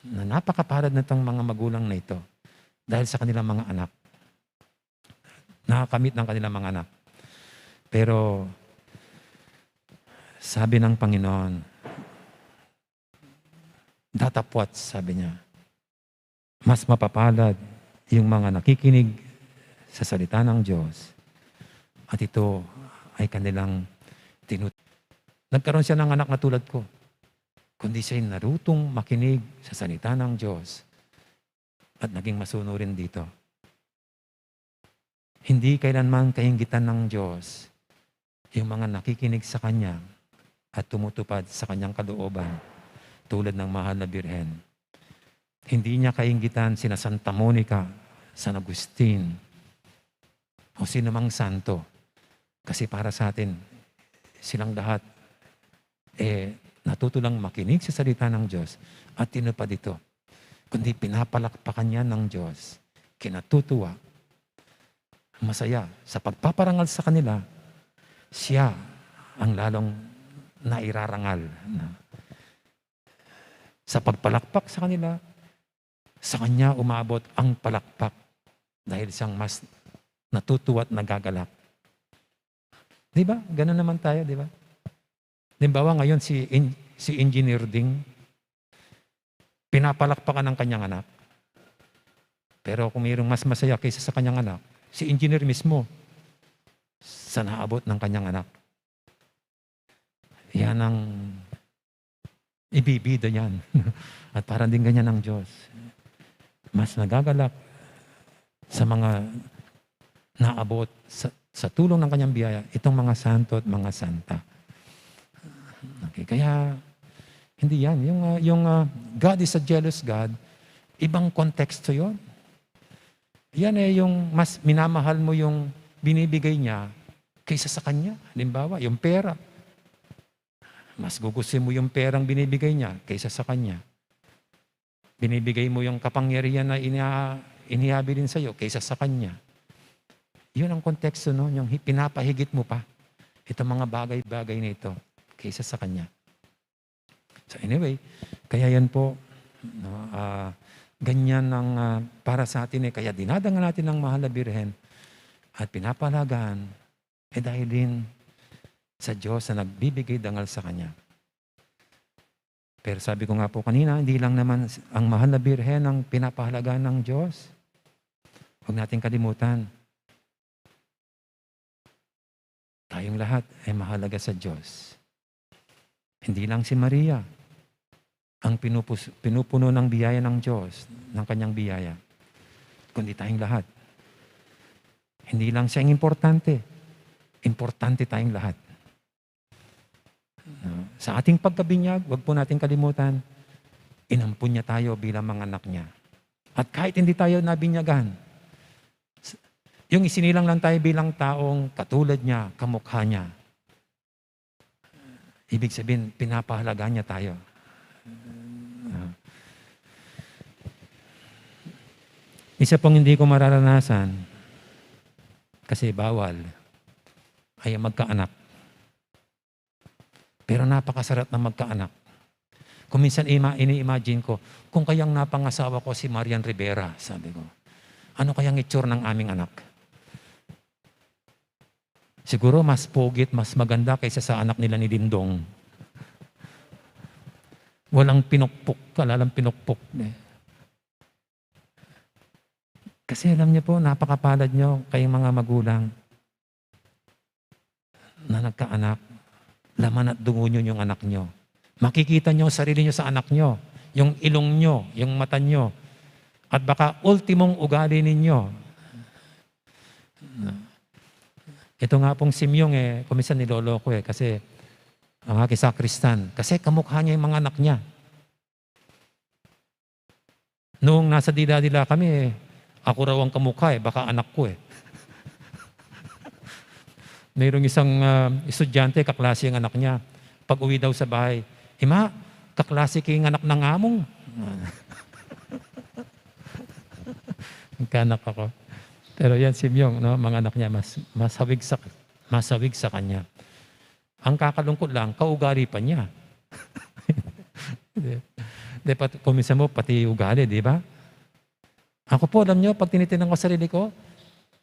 Na napakapalad na itong mga magulang na ito dahil sa kanilang mga anak. Nakakamit ng kanilang mga anak. Pero, sabi ng Panginoon, datapwat, sabi niya, mas mapapalad yung mga nakikinig sa salita ng Diyos at ito ay kanilang tinut-, nagkaroon siya ng anak na tulad ko, kundi siya'y narutong makinig sa salita ng Diyos at naging masunurin dito. Hindi kailanman kainggitan ng Diyos yung mga nakikinig sa Kanya at tumutupad sa Kanyang kalooban, tulad ng Mahal na Birhen. Hindi niya kainggitan sina Santa Monica, San Agustin, o sino mang santo. Kasi para sa atin, silang lahat, eh, natuto lang makinig sa salita ng Diyos at tinupad ito. Kundi pinapalakpakan niya ng Diyos, kinatutuwa, masaya sa pagpaparangal sa kanila, siya ang lalong nairarangal. Na, sa pagpalakpak sa kanila, sa kanya umabot ang palakpak dahil siyang mas natutuwa at nagagalak. Di ba? Ganun naman tayo, di ba? Halimbawa, ngayon si, in, si Engineer Ding, pinapalakpakan ang kanyang anak. Pero kung mayroong mas masaya kaysa sa kanyang anak, si Engineer mismo sa naabot ng kanyang anak. Yan ang ibibida niyan. At parang din ganyan ang Diyos. Mas nagagalak sa mga naabot sa, sa tulong ng kanyang biyaya, itong mga santo at mga santa. Okay, kaya hindi yan. Yung, ah, yung, ah, God is a jealous God, ibang konteksto yon. Yan eh, yung mas minamahal mo yung binibigay niya kaysa sa kanya. Halimbawa, yung pera. Mas gugustuhin mo yung perang binibigay niya kaysa sa kanya. Binibigay mo yung kapangyarihan na inia-, inihabilin sa'yo kaysa sa kanya. Yun ang konteksto, no? Yung hi-, pinapahigit mo pa itong mga bagay-bagay na ito kaysa sa kanya. So anyway, kaya yan po, no? Ah, ganyan ang, ah, para sa atin eh. Kaya dinadangal natin ang Mahal na Birhen at pinapahalagaan eh, dahil din sa Diyos na nagbibigay dangal sa kanya. Pero sabi ko nga po kanina, hindi lang naman ang Mahal na Birhen ang pinapahalaga ng Diyos. Huwag nating kalimutan, tayong lahat ay mahalaga sa Diyos. Hindi lang si Maria ang pinupus-, pinupuno ng biyaya ng Diyos, ng kanyang biyaya, kundi tayong lahat. Hindi lang siya ang importante, importante tayong lahat. Sa ating pagkabinyag, wag po nating kalimutan, inampun niya tayo bilang mga anak niya. At kahit hindi tayo nabinyagan, yung isinilang lang tayo bilang taong katulad niya, kamukha niya, ibig sabihin, pinapahalaga niya tayo. Ah. Isa pong hindi ko mararanasan, kasi bawal, ay ang magkaanak. Pero napakasarap na magkaanak. Kung minsan ima-, ini-imagine ko, "Kung kayang napangasawa ko si Marian Rivera," sabi ko, "ano kayang itsura ng aming anak?" Siguro mas pogi at mas maganda kaysa sa anak nila ni Dingdong. Walang pinukpok, kalalang pinukpok, eh. Kasi alam niyo po, napakapalad niyo kayong mga magulang na nagkaanak. Laman at dugo niyo yung anak niyo. Makikita niyo sarili niyo sa anak niyo, yung ilong niyo, yung mata niyo, at baka ultimong ugali ninyo. Ito nga pong si Myung, eh, kuminsan niloloko, eh, kasi ang aking sakristan, kasi kamukha niya yung mga anak niya. Nung nasa dila-dila kami, eh, ako raw ang kamukha, eh, baka anak ko, eh. Mayroong isang, ah, estudyante, kaklase ang anak niya. Pag-uwi daw sa bahay, "Ima, kaklase ke ing anak nang among." Nagkaanak ako. Pero yan, si Myung, no, mga anak niya, mas, masawig sa, masawig sa kanya. Ang kakalungkot lang, kaugali pa niya. Di, di, pat-, kung minsan mo, pati ugali, di ba? Ako po, alam niyo, pag tinitingnan ko sarili ko,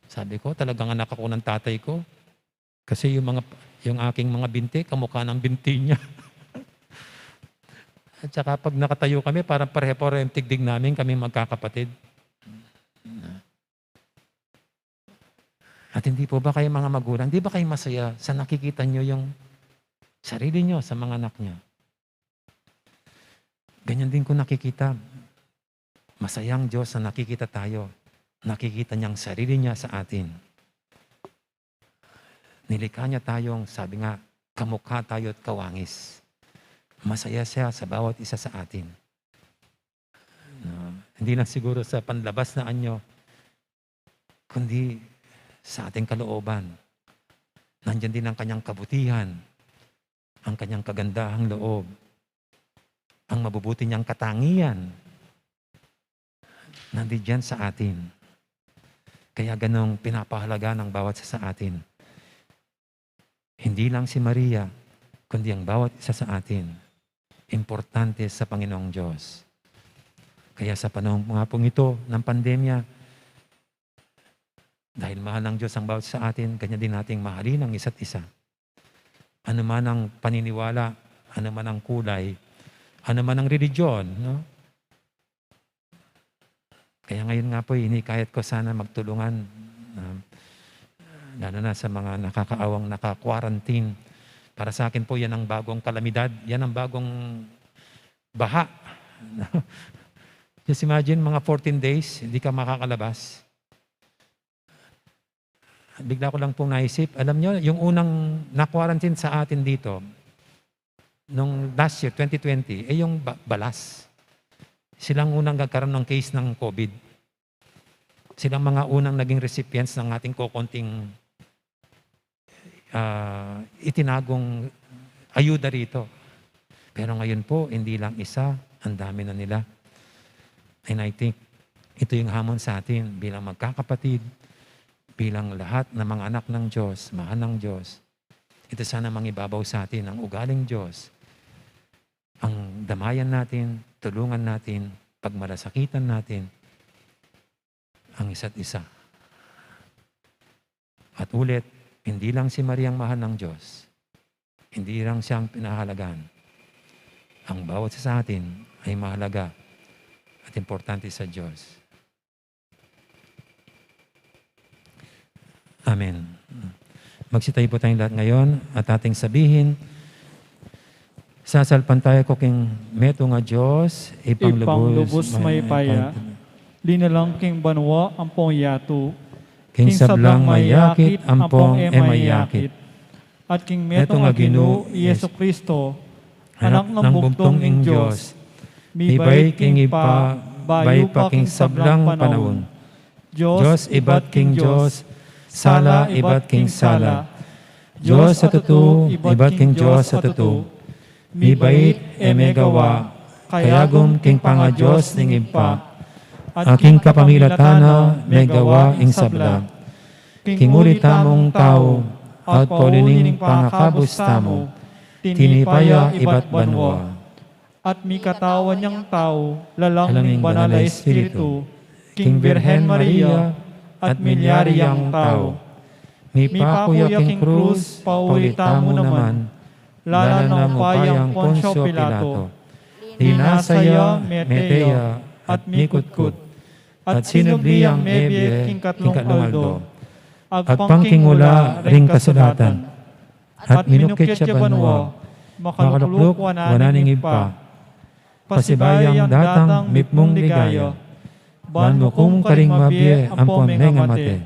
sabi ko, "Talagang anak ako ng tatay ko." Kasi yung mga, yung aking mga binti, kamukha ng binti niya. At saka pag nakatayo kami, parang pareho-pareho yung tigdig namin, kami magkakapatid. At hindi po ba kayo, mga magulang, di ba kayo masaya sa nakikita niyo yung sarili niyo sa mga anak niyo? Ganyan din ko nakikita. Masaya ang Diyos na nakikita tayo. Nakikita niya ang sarili niya sa atin. Nilikha niya tayong, sabi nga, kamukha tayo at kawangis. Masaya siya sa bawat isa sa atin. No? Hindi lang siguro sa panlabas na anyo, kundi sa ating kalooban. Nandiyan din ang kanyang kabutihan, ang kanyang kagandahang loob, ang mabubuti niyang katangian, nandiyan sa atin. Kaya ganong pinapahalaga ng bawat isa sa atin. Hindi lang si Maria, kundi ang bawat isa sa atin, importante sa Panginoong Diyos. Kaya sa panahon nga pong ito ng pandemya, dahil mahal ng Diyos ang bawat isa sa atin, ganyan din nating mahalin ang isa't isa. Ano man ang paniniwala, ano man ang kulay, ano man ang religion, no? Kaya ngayon nga po, hinikayat ko sana magtulungan, um, lalo na sa mga nakakaawang naka-quarantine. Para sa akin po, yan ang bagong kalamidad, yan ang bagong baha. Just imagine, mga fourteen days, hindi ka makakalabas. Bigla ko lang pong naisip, alam nyo, yung unang na-quarantine sa atin dito, nung last year, twenty twenty, eh, yung ba-, balas. Silang unang nagkaroon ng case ng COVID. Silang mga unang naging recipients ng ating kokonting, ah, itinagong ayuda rito. Pero ngayon po, hindi lang isa, ang dami na nila. And I think, ito yung hamon sa atin bilang magkakapatid, bilang lahat ng mga anak ng Diyos, mahal ng Diyos. Ito sana mangibabaw sa atin ang ugaling Diyos. Ang damayan natin, tulungan natin, pagmalasakitan natin ang isa't isa. At ulit, hindi lang si Maria ang mahal ng Diyos. Hindi lang siya ang pinahahalagahan. Ang bawat isa sa atin ay mahalaga at importante sa Diyos. Amen. Magsitayo po tayong lahat ngayon at ating sabihin, "Sasalpantaya ku king metung a Dios, Ibpang Ibpang lubus lubus mayupaya, mayupaya, linalang king banua ampong yatu, king sablang mayakit ampong e mayakit, at king metung a Ginu, i Jesucristo, Anak nang bugtung ning Dios, mibait king Ibpa, bayu pa king sablang panaun. Dios ibat king Dios, sala ibat king sala. Dios a tutu ibat king Dios a tutu. Mibait, e megawa, kayagum king pangadios ning Ibpa, a king kapamilatan na megawa ing sabla. King uli tamung tau, at pauli ning pangakabus tamu, tinipa ya ibat banua. At mikatawan yang tau, lalang ning Banal a Espiritu, king Birhen Maria, at milyari yang tau. Mipaku ya king krus, pauli tamu naman, lalam ning upayang Poncio Pilato. Linasa ya, mete ya, at mikutkut. At sinubli yang mebie king katlung aldo. Agpang king ula ring kasulatan. At minukit ya banua, makalukluk wanan ning Ibpa. Pasibayu yang datang mipmung ligaya, ban mukum karing mabie ampon mengamate.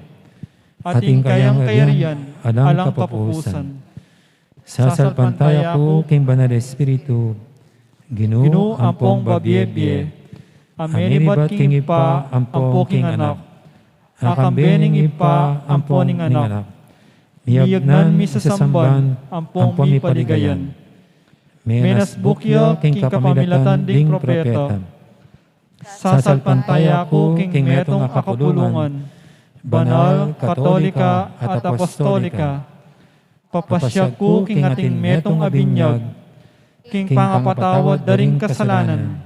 At ing kayang kayarian alang kapupusan. Sasalpantaya ku king Banal a Espiritu, Ginu ampong babie-bie, a menibat king Ibpa ampo king Anak, a kambe ning Ibpa ampo ning Anak, Miyagnan mi sasamban ampong mipaligayan. Menasbuk ya king kapamilatan ding propeta. Sasalpantaya ku king metung a kapulungan, banal, katolika, at apostolika. Papasyag ku king ating metung a binyag, king pangapatawad da ring kasalanan,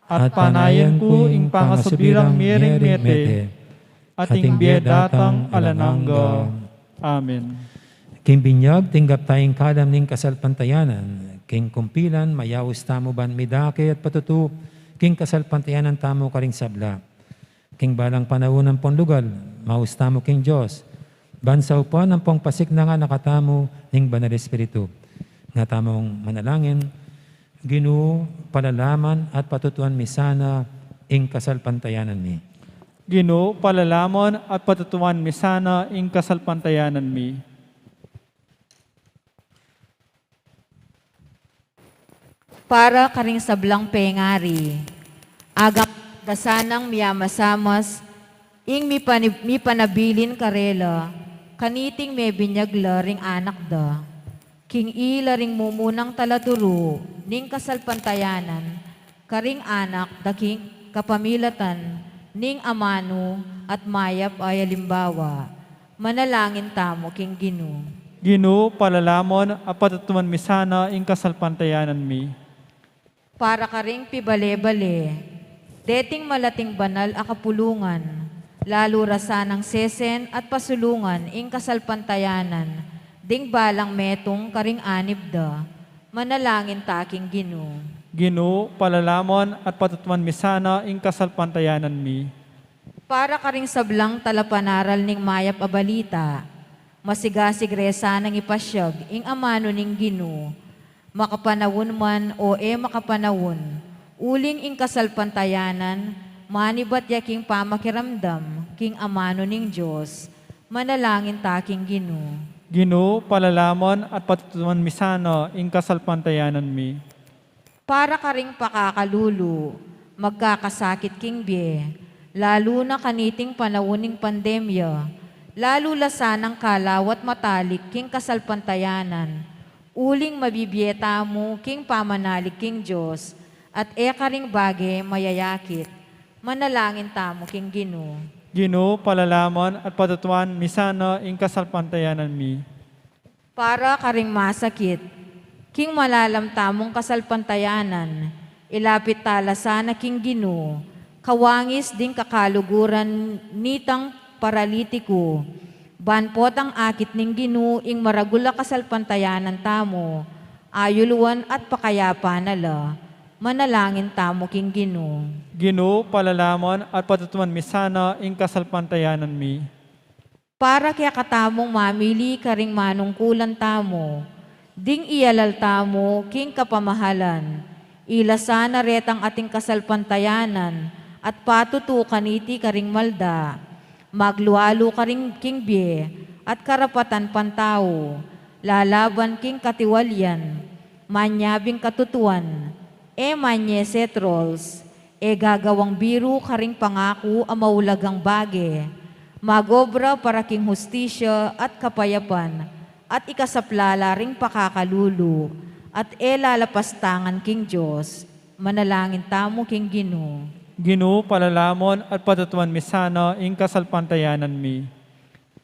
at panayan ku ing pangasubirang mie ring mete, at ing bie datang alang angga. Amen. King binyag, tinggap ta ing kalam ning kasalpantayanan. King kumpilan, mayaus tamu ban midake at patutu king kasalpantayanan tamu karing sabla. King balang panaun ampong lugal, maus tamu king Dios, ban saupan ampong pasiknangan na katamu ning Banal Espiritu. Nga tamung manalangin, Ginu, palalaman at patutuan mi sana ing kasalpantayanan mi. Ginu, palalaman at patutuan mi sana ing kasalpantayanan mi. Para karing sablang pengari, agap da sanang miyamasamas ing mipani-, mipanabilin karela, kaniting mebinyag la ring anak da. King ila ring mumunang talaturu ning kasalpantayanan, karing anak da king kapamilatan ning amanu at mayap a alimbawa. Manalangin tamu king Ginu. Ginu, palalaman at patutuan mi sana ing kasalpantayanan mi. Para karing pibale-bale, deting malating banal a kapulungan, lalu ra sanang sesen at pasulungan ing kasalpantayanan ding balang metung karing anib da. Manalangin ta king Ginu. Ginu, palalaman at patutuan mi sana ing kasalpantayanan mi. Para karing sablang talapanaral ning mayap a balita, masigasig re sanang ipasyag ing amanu ning Ginu, makapanaun man o e makapanaun, uling ing kasalpantayanan manibat ya king pamakiramdam king amanu ning Dios. Manalangin ta king Ginu. Ginu, palalaman at patutuan mi sana ing kasalpantayanan mi. Para karing pakakalulu, magkakasakit king bie, lalu na kaniting panaun ning pandemya, lalu la sanang kalawat matalik king kasalpantayanan, uling mabibie tamu king pamanalik king Dios, at e karing bage mayayakit. Manalangin tamu king Ginu. Ginu, palalaman at patutuan mi sana ing kasalpantayanan mi. Para karing masakit, king malalam tamung kasalpantayanan, ilapit ta la sana king Ginu, kawangis ding kakaluguran nitang paralitiku, ban potang akit ning Ginu ing maragul a kasalpantayanan tamu, ayuluan at pakayapan na la. Manalangin tamu king Ginu. Ginu, palalaman at patutuan mi sana ing kasalpantayanan mi. Para kekatamung mamili karing manungkulan tamu, ding iyalal tamu king kapamahalan, ila sana retang ating kasalpantayanan at patutu kaniti karing malda, maglualu karing king bie at karapatan pantau, lalaban king katiwalian, manyabing katutuan, e manye set rules, e gagawang biru karing pangaku a maulagang bage, magobra para king hustisya at kapayapan, at ikasapla la ring pakakalulu, at e lalapastangan king Dios. Manalangin tamu king Ginu. Ginu, palalaman at patutuan mi sana ing kasalpantayanan mi.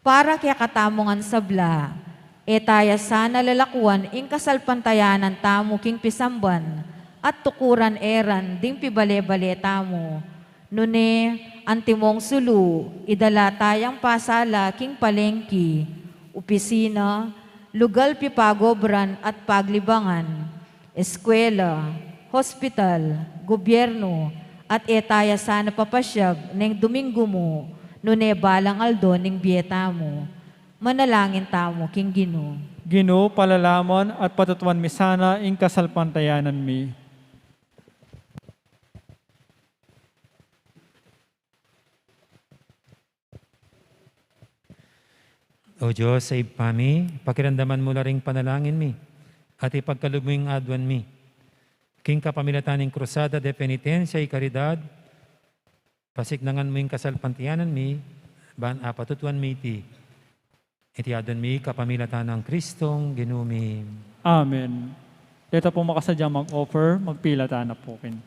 Para kekatamu ngan sabla, e taya sana lalakuan ing kasalpantayanan tamu king pisamban at tukuran eran ding pibale-bale tamu. Nune, antimong sulu, idala tayang pasala king palengki, opisina, lugal pipagobran at paglibangan, eskwela, hospital, gobyernu, at e taya sana papasyag neng Domingu mu, nune balang aldo ning bie tamu. Manalangin tamu king Ginu. Ginu, palalaman at patutuan mi sana ing kasalpantayanan mi. O Dios a Ibpa mi, pakiramdaman mu la ring panalangin mi, at ipagkalub mu ing aduan mi. King kapamilatan ning Cruzada de Penitencia y Caridad, pasiknangan mu ing kasalpantayanan mi, ban apatutuan mi iti. Iti adwan mi kapamilatan nang Kristong Ginu mi. Amen. Deta pung makasadyang mag-offer, magpilatan na pu kin.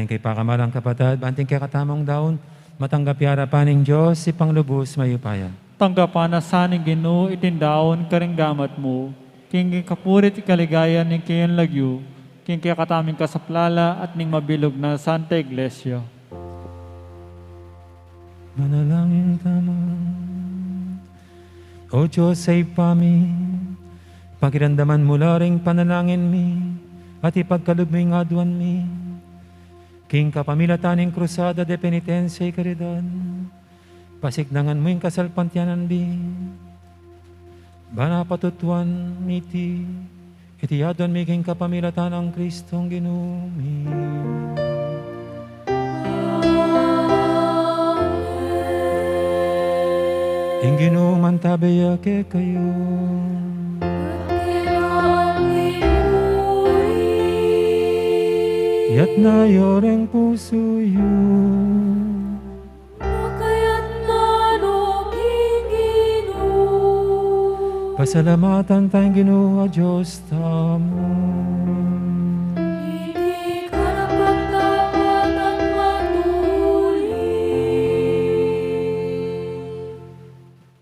Kay pakamalan, kapatad, ban king kekatamung daun, matanggap ya arapan ning Dios, Ibpang lubus mayupaya. Tanggapan na sa ning Ginu iting daun karing gamat mu, king kapurian at kaligayan ning kayang lagyu, king kekatamung kasaplalan at ning mabilug nang Santa Iglesia. Manalangin tamu. O Dios a Ibpa mi, pakiramdaman mu la ring panalangin mi, at ipagkalub mu ing aduan mi king kapamilatan ning Cruzada de Penitencia y Caridad. Pasiknangan mu ing kasalpantayanan mi, ban mapatutuan mi iti, iti aduan mi king kapamilatan nang Kristong Ginu mi. Ing Ginu mantabe ya kekayu. Iyatas yu ring pusu yu. Makayatna no king Ginu. Pasalamatan taya ing Ginu a Dios tamu. Iti karapat-dapat at matulid.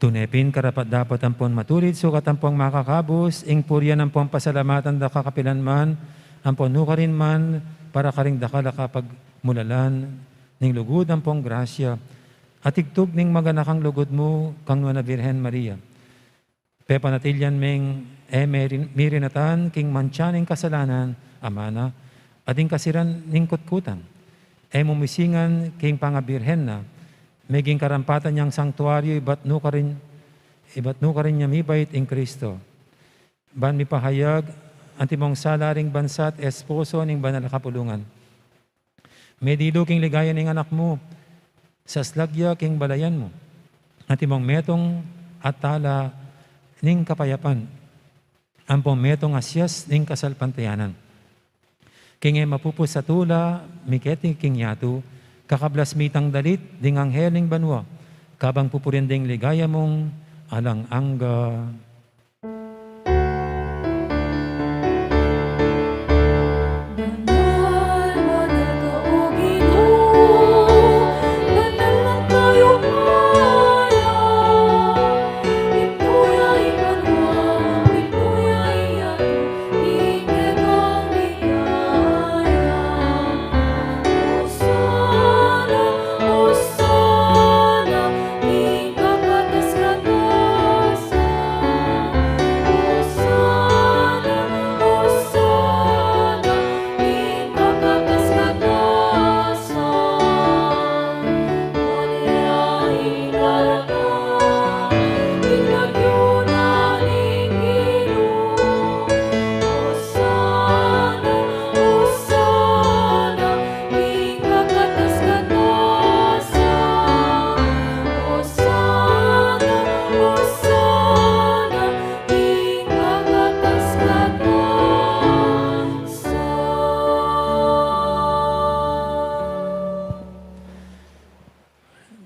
Tune pin karapat-dapat ampon matulid, sukat ampong makakabus ing purian ampong pasalamatan da ka kapilan man, ampon nukarin man, para karing dakal a kapagmulalan ning lugud ampong grasya, at tigtug ning maganakang lugud mu kang Nuan a Birhen Maria. Pepanatilian meng e mirin-, mirinatan king mantsa ning kasalanan a mana, at ing kasiran ning kutkutan. E mu misingan king pangabirhen na, meging karampatan yang sangtuaryu ibat nukarin, ibat nukarin ya mibait ing Kristo. Ban mipahayag antimong sala ring bansa at esposo ning banal a kapulungan. Medilu king ligaya ning Anak mu, saslag ya king balayan mu, antimong metung at tala ning kapayapan, ampong metung a sias ning kasalpantayanan. King e mapupus a tula, miketi king yatu, kakablas mitang dalit ding anghel ning banua, kabang pupurian ding ligaya mung alang angga. Banal, banal ka, O Ginu, banal ang kayupaya. Ipuya ing banua, ipuya ing yatu, ing kekang ligaya. Osana, Osana, ing kakatas-katasan. Osana, Osana, ing kakatas-katasan. Maria ing daratang, ing lagyu na ning Ginu. Osana, Osana, ing kakatas-katasan. Osana, Osana, ing kakatas-katasan.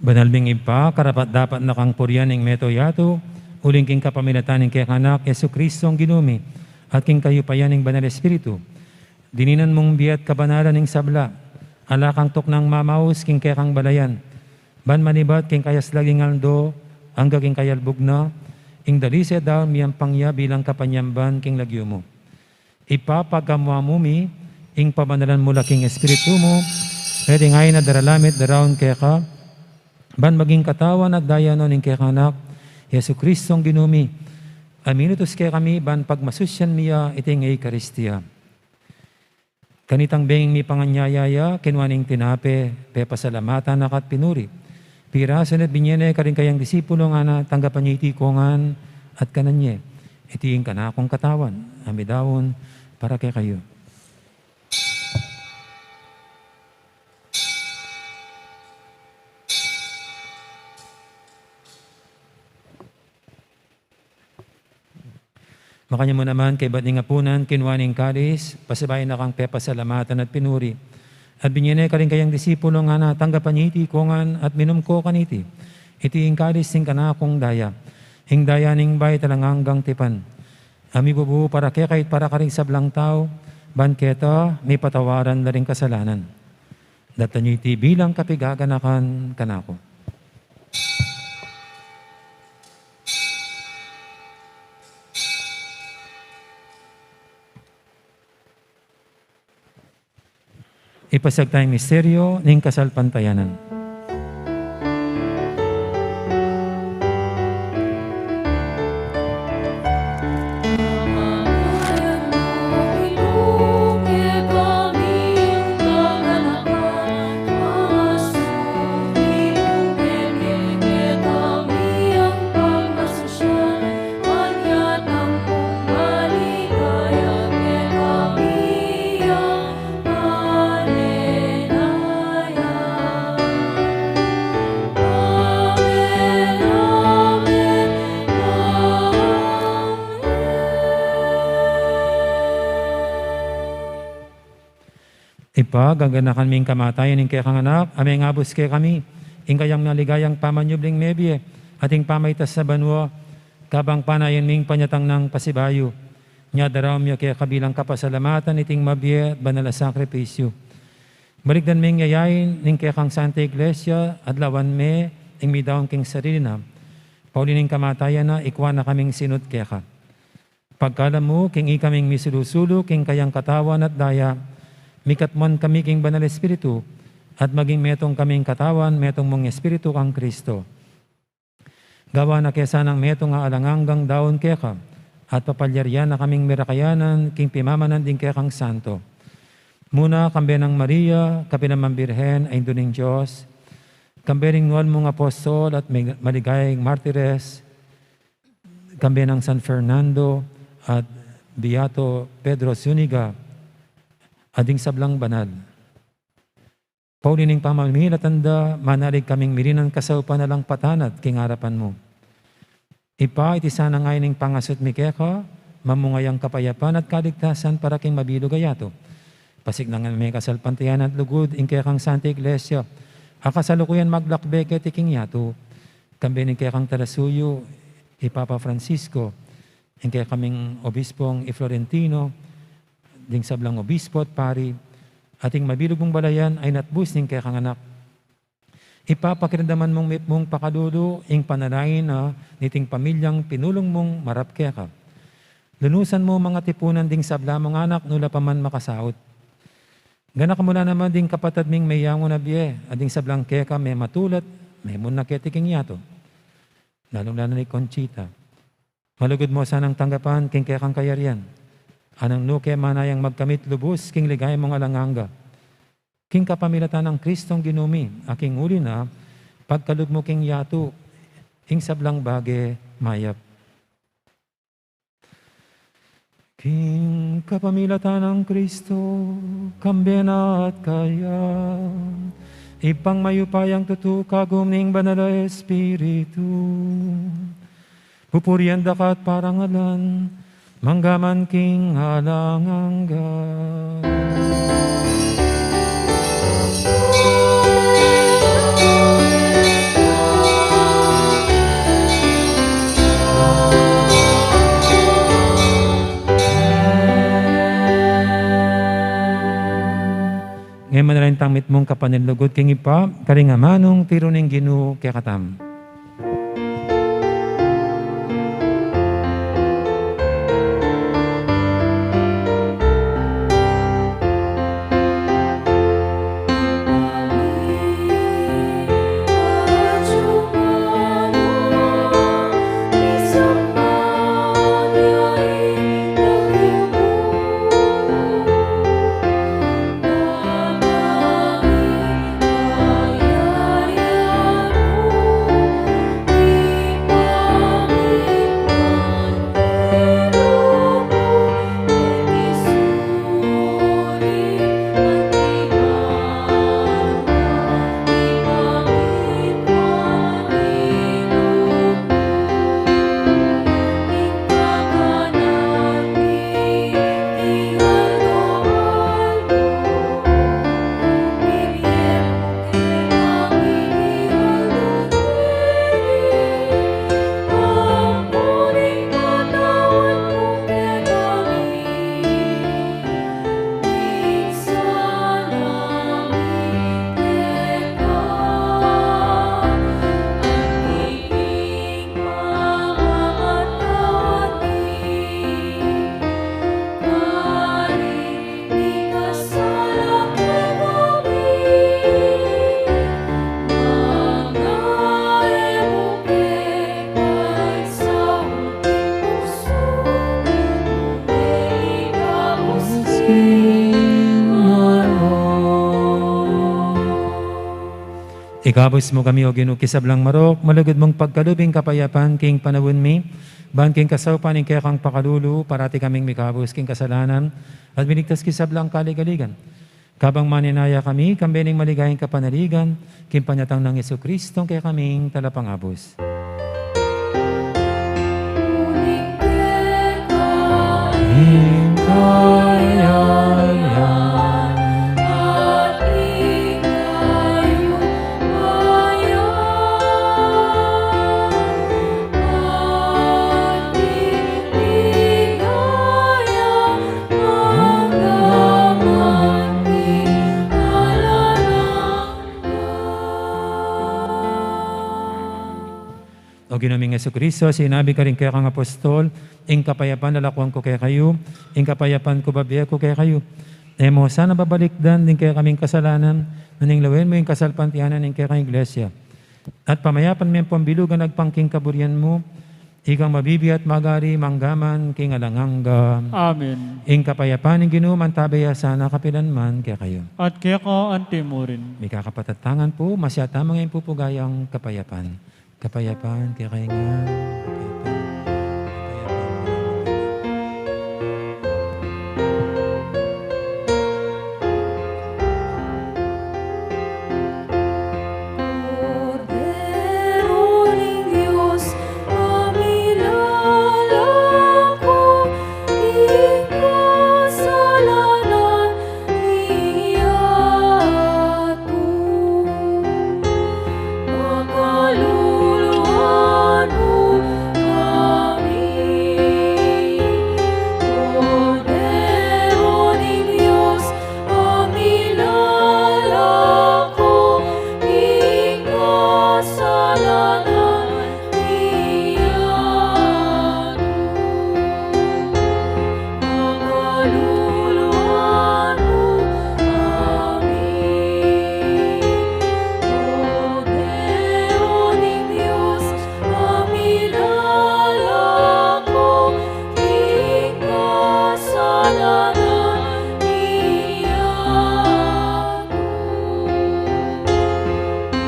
Banal ming Ibpa, karapat-dapat na kang purian ing mabilug a yatu, uling king kapamilatan ning kekang Anak, Jesucristo, ing Ginu mi, at king kayupayan ning Banal Espiritu. Dininan mung bie at kabanalan ing sabla, ala kang tuknang mamaus king kekang balayan, ban manibat king kayaslag ning aldo, angga king kayalbug na, ing dalise daun miyampang ya bilang kapanyamban king lagyu mu. Ibpa, pagkamua mu mi, ing pabanalan mu la king Espiritu mu, e ding ain a daralan mi at daraun keka, ban maging katawan at daya no ning kekang Anak, Jesucristo, ing Ginu mi, a minutus kekami, ban pagmasusyan mi ya iting Eukaristia. Kanitang beng mipanganyaya ya, kinua ne ing tinape, pepasalamatan na ka at pinuri. Pirasu ne at binie ne karing kayang disipulo, ngana, tanggapan ye iti kongan at kanan ye. Iti ing kanakung katawan, a midaun para kekayu. Makanyan mu naman, kaybat ning apunan, kinua ne ing kalis, pasibayu na kang pepasalamatan at pinuri. At binie ne karing kayang disipulo, ngana, tanggapan ye iti kongan at minum ko kaniti. Iti ing kalis ning kanakung daya, ing daya ning bayu at alang anggang tipan, a mibubu para kekayu at para karing sablang tau, ban keta mipatawaran la ring kasalanan. Datnan yu iti bilang kapigaganakan kanaku. Ipasiag taya ing misteryu ning kasalpantayanan. Ibpa, gaganakan mi ing kamatayan ning kekang Anak, a mengabus kekami ing kayang maligayang pamanyubling mebie at ing pamaitas a banua, kabang panayan mi ing panyatang nang pasibayu. Nya daraun mi keka bilang kapasalamatan iting mabie at banal a sakripisyu. Balikdan me ing yayain ning kekang Santa Iglesia, adlawan me ing midaun king sarili na. Pauli ning kamatayan na, ikua na kaming sinut keka. Pagkalam mu, king ikaming misulu-sulu king kayang katawan at daya, mikatmuan kami king Banal Espiritu, at maging metung kaming katawan, metung mung Espiritu kang Kristo. Gawan na ke sanang metung a alang anggang daun keka, at papalyarian na kaming merakayanan king pimamanan ding kekang santo. Muna, kambe nang Maria, kapilan man Birhen, a Indu ning Dios, kambe ring nuan mung apostol at mig-, maligayang martires, kambe nang San Fernando at Beato Pedro Zuniga, at ding sablang banal. Pauli ning pamamilatan da, manalig kaming mirinan kasaupan alang patanat king arapan mu. Ibpa, iti sana ngeni ing pangasut mi keka, mamung ayang kapayapan at kaligtasan para king mabilug a yatu. Pasiknangan me ing kasalpantayanan at lugud ing kekang Santa Iglesia, a kasalukuyan maglakbe keti king yatu. Kambe ning kekang talasuyu, i Papa Francisco, ing kekaming obispong i Florentino, ding sablang obispo at pari, at ing mabilug mung balayan a inatbus ning kekang Anak. Ibpa, pakiramdaman mung mipnung pakalulu ing panalangin na niting pamilyang pinulung mung marap keka. Lunusan mu mangatipunan ding sabla mung anak nula pa man makasaut. Ganakan mu la naman ding kapatad ming meyangu na bie, at ding sablang keka mematulat, memunna keti king yatu. Lalung-lalu na i Conchita. Malugud mu sanang tanggapan king kekang kayarian, a nung nu ke manayang magkamit lubus king ligaya mung alang angga. King kapamilatan nang Kristong Ginu mi, a king uli na, pagkalub mu king yatu ing sablang bage mayap. King kapamilatan nang Kristo, kambe na at kaya, Ibpang mayupayang tutu, kagum ning Banal a Espiritu, pupurian da ka at parangalan, mangga man king alang angga. Ngeni manalangin tang mitmung kapanilugud king Ibpa, karing amanung tiru ning Ginu kekatamu. Ikabus mu kami, O Ginu, king sablang marok, malugud mung pagkalub ing kapayapan king panaun mi, ban king kasaupan ning kekang pakalulu, parati kaming mikabus king kasalanan, at miligtas king sablang kaligaligan. Kabang manenaya kami, kambe ning maligayang kapanaligan, king panyatang nang Jesucristo, kekaming talapangabus. O Ginu ming Jesucristo, sinabi ka ring kekang apostol, "Ing kapayapan lalakuan ku kekayu, ing kapayapan ku bibie ku kekayu." E mu sana babalikdan ding kekaming kasalanan, nune lawen mu ing kasalpantayanan ning kekang Iglesia. At pamayapan me ampong bilugan agpang king kaburian mu, ikang mabibie at magari mangga man king alang angga. Amen. Ing kapayapan ning Ginu mantabe ya sana kapilan man kekayu. At keka anti mu rin. Mikakapatad tamu ngan pu, masyata mu ngan ing pupugayang kapayapan. Kapayapan kekayu ngan. Kordero ning Dios, a milalako king kasalanan ning yatu. Pakaluluan mu kami, Kordero ning Dios, a milalako king kasalanan ning yatu. Pakaluluan mu kami, Kordero ning Dios, a milalako king kasalanan ning yatu.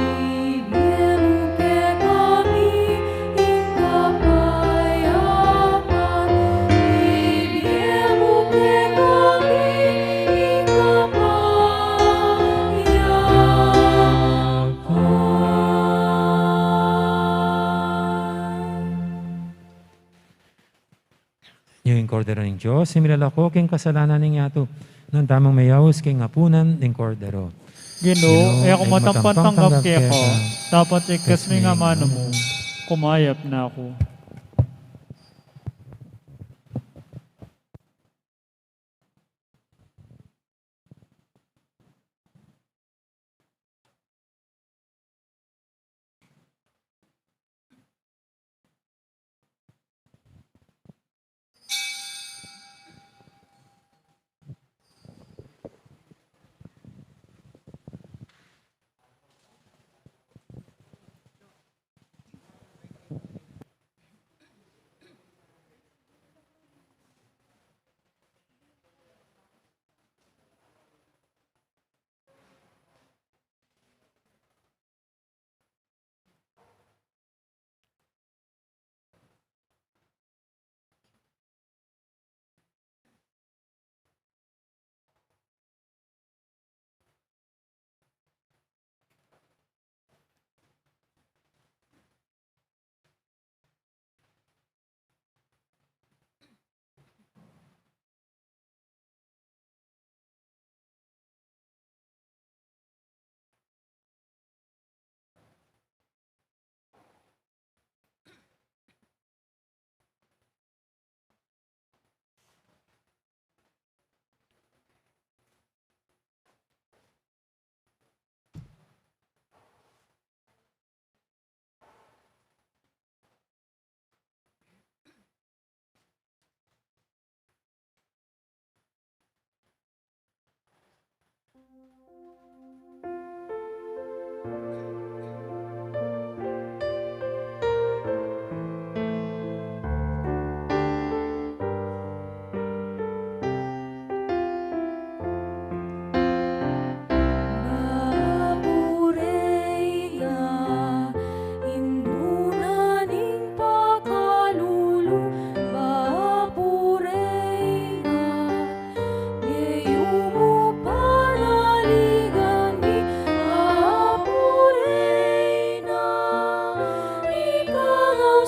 Ibie mu kekami ing kapayapan. Ibie mu kekami ing kapayapan. Ini ing Kordero ning Dios, a milalako king kasalanan ning yatu. Nuan tamung meyaus king apunan ning Kordero. Ginu, e ku matampang tanggap keka, dapot ikes mu ing amanu mu, kumayap na ku.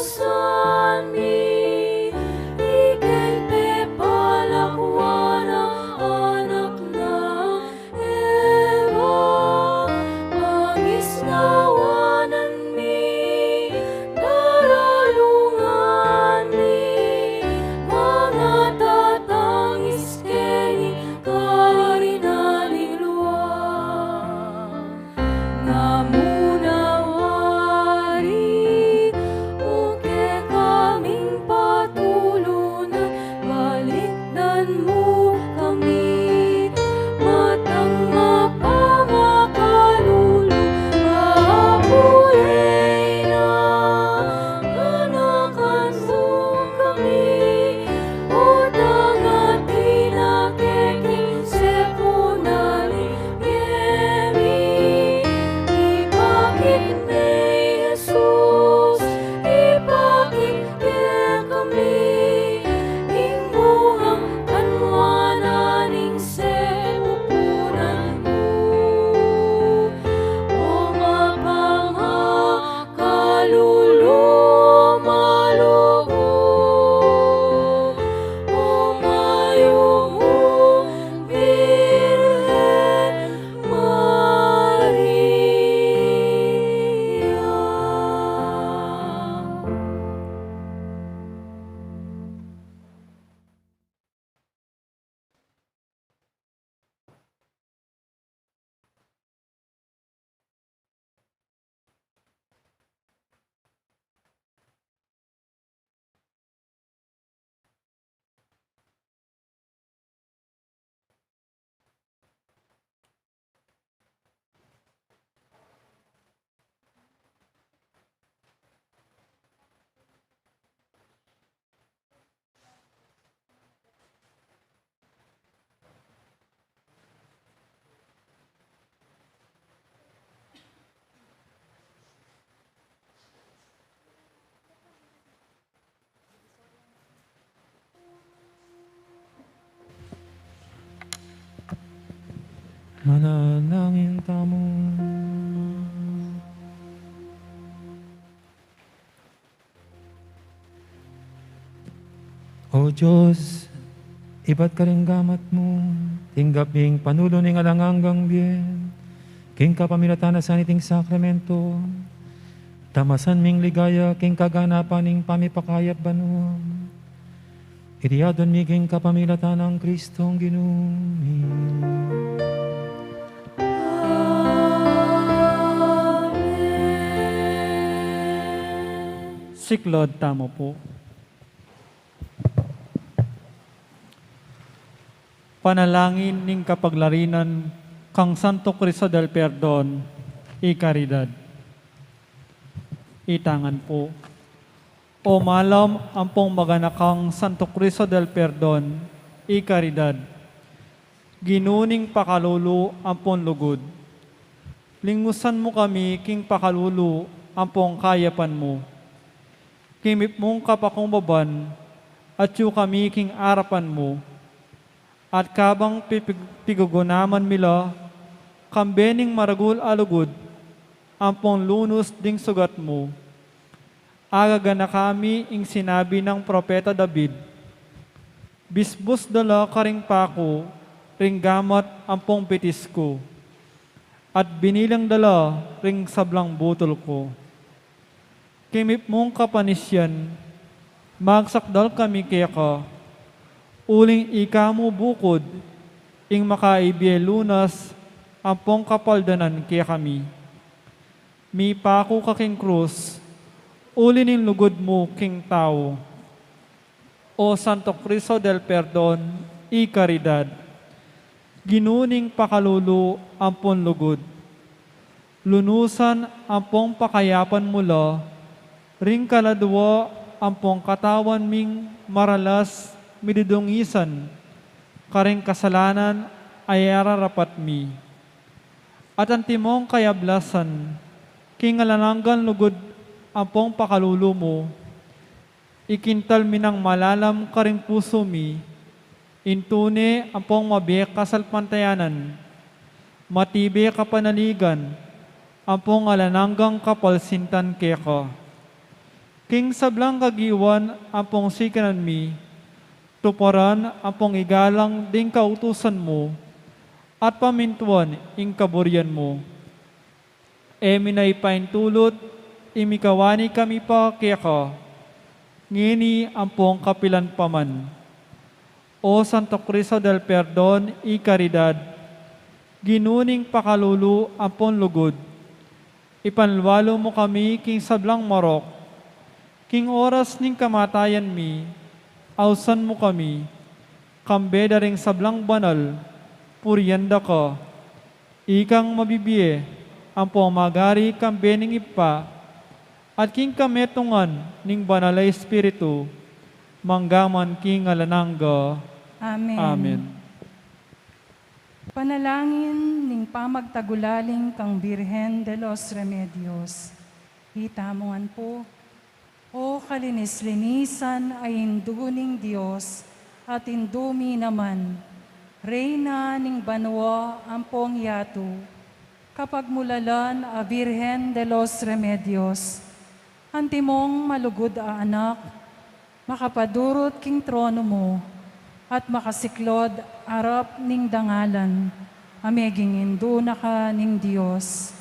San mi ikeng pepalakwan a anak nang Eva, pangisnawanan mi, daralungan mi, mangatatangis keni karin aling lua. Nga mu na wari, o kekaming patulunan, balikdan mu kami, matang mapamakalulu, Apu Reyna, ganakan mu kami, o tangating na keking sepunan ning bie mi. Ipakit ne Jesus, ipakit kekami ing bungang kanwanan ning sepupunan mu. O mapama kalulu, malugud, o mayumung Birhen Maria. Manalangin tamu. O Dios, ibat karing gamat mu, tinggap ming panulu ning alang anggang bie, king kapamilatan na saniting sakramento, tamasan ming ligaya king kaganapan ning pamipakayap banua. Iti adwan mi king kapamilatan nang Kristong Ginu mi. Amen. Siklaud tamu pu. Panalangin ning kapaglarinan kang Santo Cristo del Perdon y Caridad. Itang pu. O malam ampong maganakang Santo Cristo del Perdon y Caridad, Ginu ning pakalulu ampong lugud, lingusan mu kami king pakalulu ampong kayapan mu. Kimip mung kapakumbaban, atyu kami king arapan mu. At kabang pipig-, pigugunaman mi la, kambe ning maragul a lugud ampong lunus ding sugat mu, agaganaka mi ing sinabi nang propeta David, "Bisbus da la karing paku ring gamat ampong bitis ku, at binilang da la ring sablang butul ku." Kimip mung kapanisian, magsakdal kami keka, uling ika mu bukud ing makaibie lunas ampong kapaldanan kekami. Mipaku ka king krus, uli ning lugud mu king tau. O Santo Cristo del Perdon y Caridad, Ginu ning pakalulu ampon lugud, lunusan ampong pakayapan mu la ring kaladua ampong katawan ming maralas midudungisan karing kasalanan a irarapat mi. At antimong kayablasan king alang anggang lugud ampong pakalulu mu, ikintal mi nang malalam karing pusu mi ing tune ampong mabie kasalpantayanan, matibe kapanaligan, ampong alang anggang kapalsintan keka. King sablang kagiwan ampong sikanan mi, tuparan ampong igalang ding kautusan mu, at pamintuan ing kaburian mu. E mi na ipaintulut, ing mikawani kami pa keka, ngeni ampong kapilan pa man. O Santo Cristo del Perdon y Caridad, Ginu ning pakalulu ampong lugud, ipanlualu mu kami king sablang marok, king oras ning kamatayan mi, ausan mu kami, kambe da ring sablang banal, purian da ka, ikang mabibie, ampong magari kambe ning Ibpa, at king kametungan ning Banal a Espiritu, mangga man king alang angga. Amen. Amen. Panalangin ning pamagtagulaling kang Birhen de los Remedios. Itamu ngan pu. O kalinis-linisan a Indu ning Dios at Indu mi naman, Reyna ning banua ampong yatu, kapagmulalan a Birhen de los Remedios, antimong malugud a anak, makapadurut king tronu mu, at makasiklod arap ning dangalan, a meging Indu na ka ning Dios.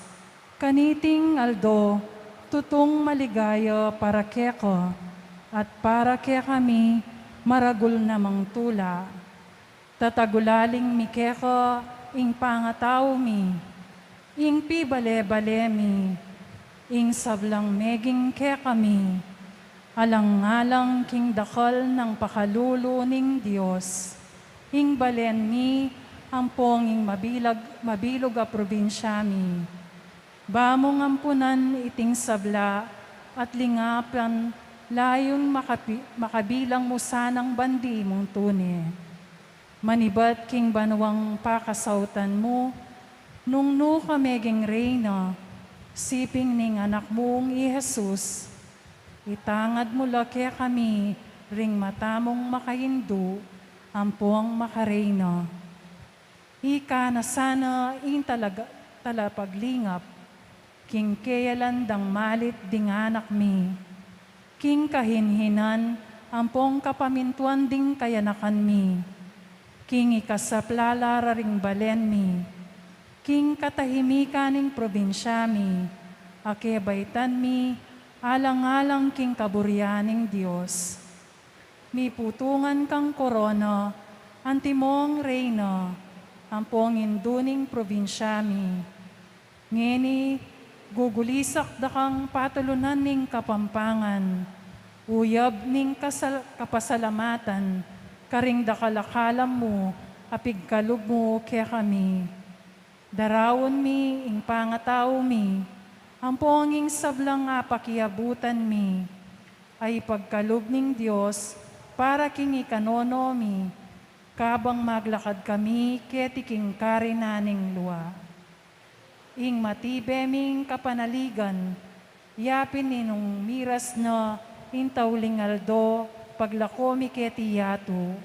Kaniting aldo, tutung maligaya para keka, at para kekami, maragul namang tula. Tatagulaling mi keka ing pangatau mi, ing pibale-bale mi, ing sablang meging kekami, alang-alang king dakal nang pakalulu ning Dios, ing balen mi, ampong ing mabilag, mabilug a probinsya mi. Ba mung ampunan iting sabla at lingapan, layun makapi-, makabilang mu sanang bandi mung tune. Manibat king banuang pakasautan mu, nung nu ka meging Reyna, siping ning Anak mung i Jesus, itangad mu la kekami ring mata mung makaindu, ampong makareyna. Ika na sana ing talaga-, talapaglingap, king keyalan dang malit ding anak mi, king kahinhinan ampong kapamintuan ding kayanakan mi, king ikasaplala ra ring balen mi, king katahimikan ning probinsya mi, a kebaitan mi, alang-alang king kaburian ning Dios. Miputungan kang korona, antimong Reyna, ampong Indu ning probinsya mi. Ngeni, gugulisak da kang patulunan ning Kapampangan, uyab ning kasal-, kapasalamatan, karing dakal a kalam mu, a pigkalub mu kekami. Daraun mi ing pangatau mi, ampong ing sablang apakiabutan mi, a ipagkalub ning Dios para king ikanono mi, kabang maglakad kami keti king karinan ning lua. Ing matibe ming kapanaligan, yapin ninung miras na ing tauling aldo, paglako mi keti yatu.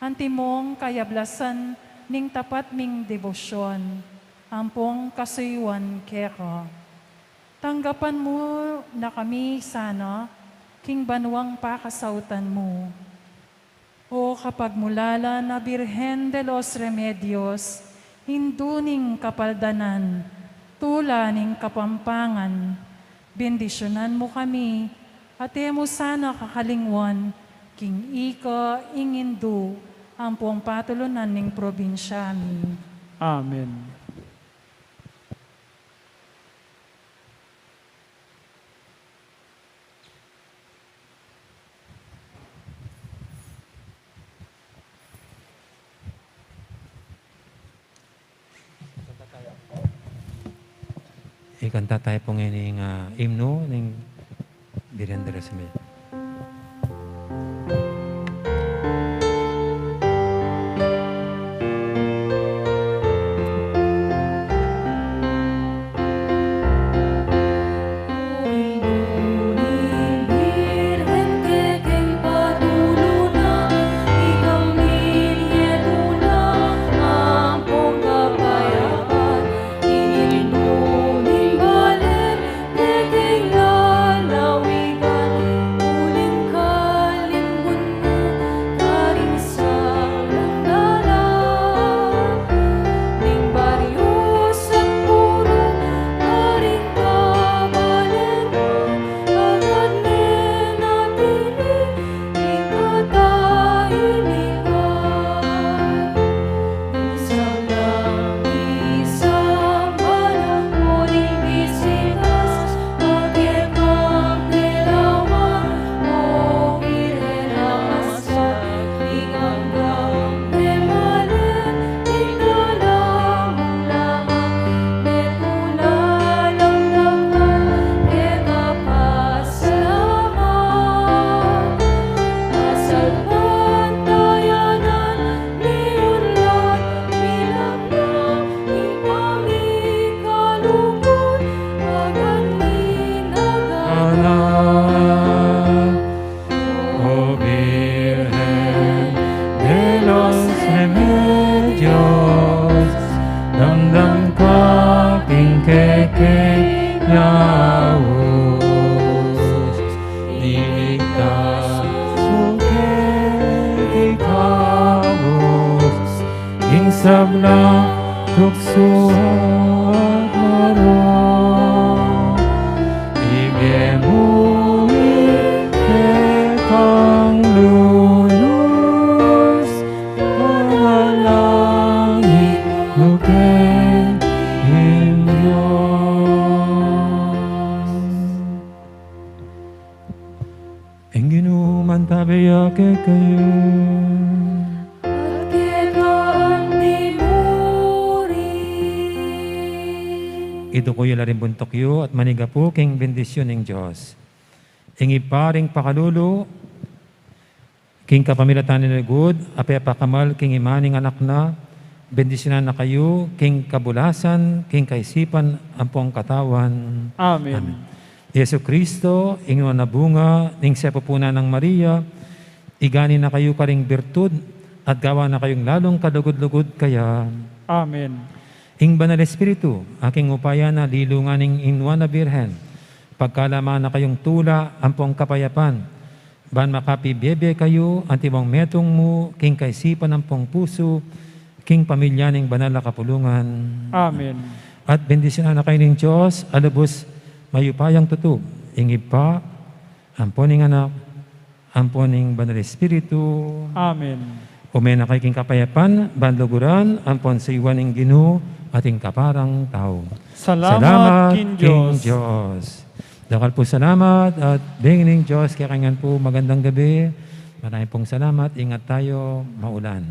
Antimong kayablasan ning tapat ming debosyon, ampong kasuyuan keka. Tanggapan mu na kami sana, king banuang pakasautan mu. O kapagmulalan a Birhen de los Remedios, Indu ning Kapaldanan, Tula ning Kapampangan, bendisyunan mu kami, at e mu sana kakalingwan, king ika ing Indu, ampong patulunan ning probinsya mi. Amen. Ikanta tayu pu ngening, ah, imnu ning Birhen de los Remedios. Sablang tuksu at marok, ibie mu ing kekang lulus, panalangin mu keng Dios. Ing Ginu mantabe ya kekayu. At keka antimurin. Iduku yu la ring buntuk yu at manigapu king bendisyun ning Dios. Ing Ibpa ring pakalulu, king kapamilatan ning lugud, a pepakamal king ima ning Anak na, bendisyunan na kayu king kabulasan, king kaisipan ampong katawan. Amen. Amen. Jesucristo, ing nuan a bunga ning sepupunan nang Maria, igani na kayu karing birtud at gawan na kayung lalung kalugud-lugud kaya. Amen. Ing Banal Espiritu, a king upaya na lilungan ning nuan a Birhen, pagkalaman na kayung tula ampong kapayapan, ban makapibie-bie kayu antimong metung mu king kaisipan ampong pusu, king pamilya ning banal a kapulungan. Amen. At bendisyunan na kayu ning Dios a lubus mayupayang tutu, ing Ibpa, ampo ning Anak, ampo ning Banal Espiritu. Amen. Ume na kayu king kapayapan, ban luguran ampon suyuan ning Ginu at ing kaparang tau. Salamat king Dios. Dakal pu salamat at bengi ning Dios kekayu ngan pu. Magandang gabi. Marami pong salamat. Ingat tayo. Maulan.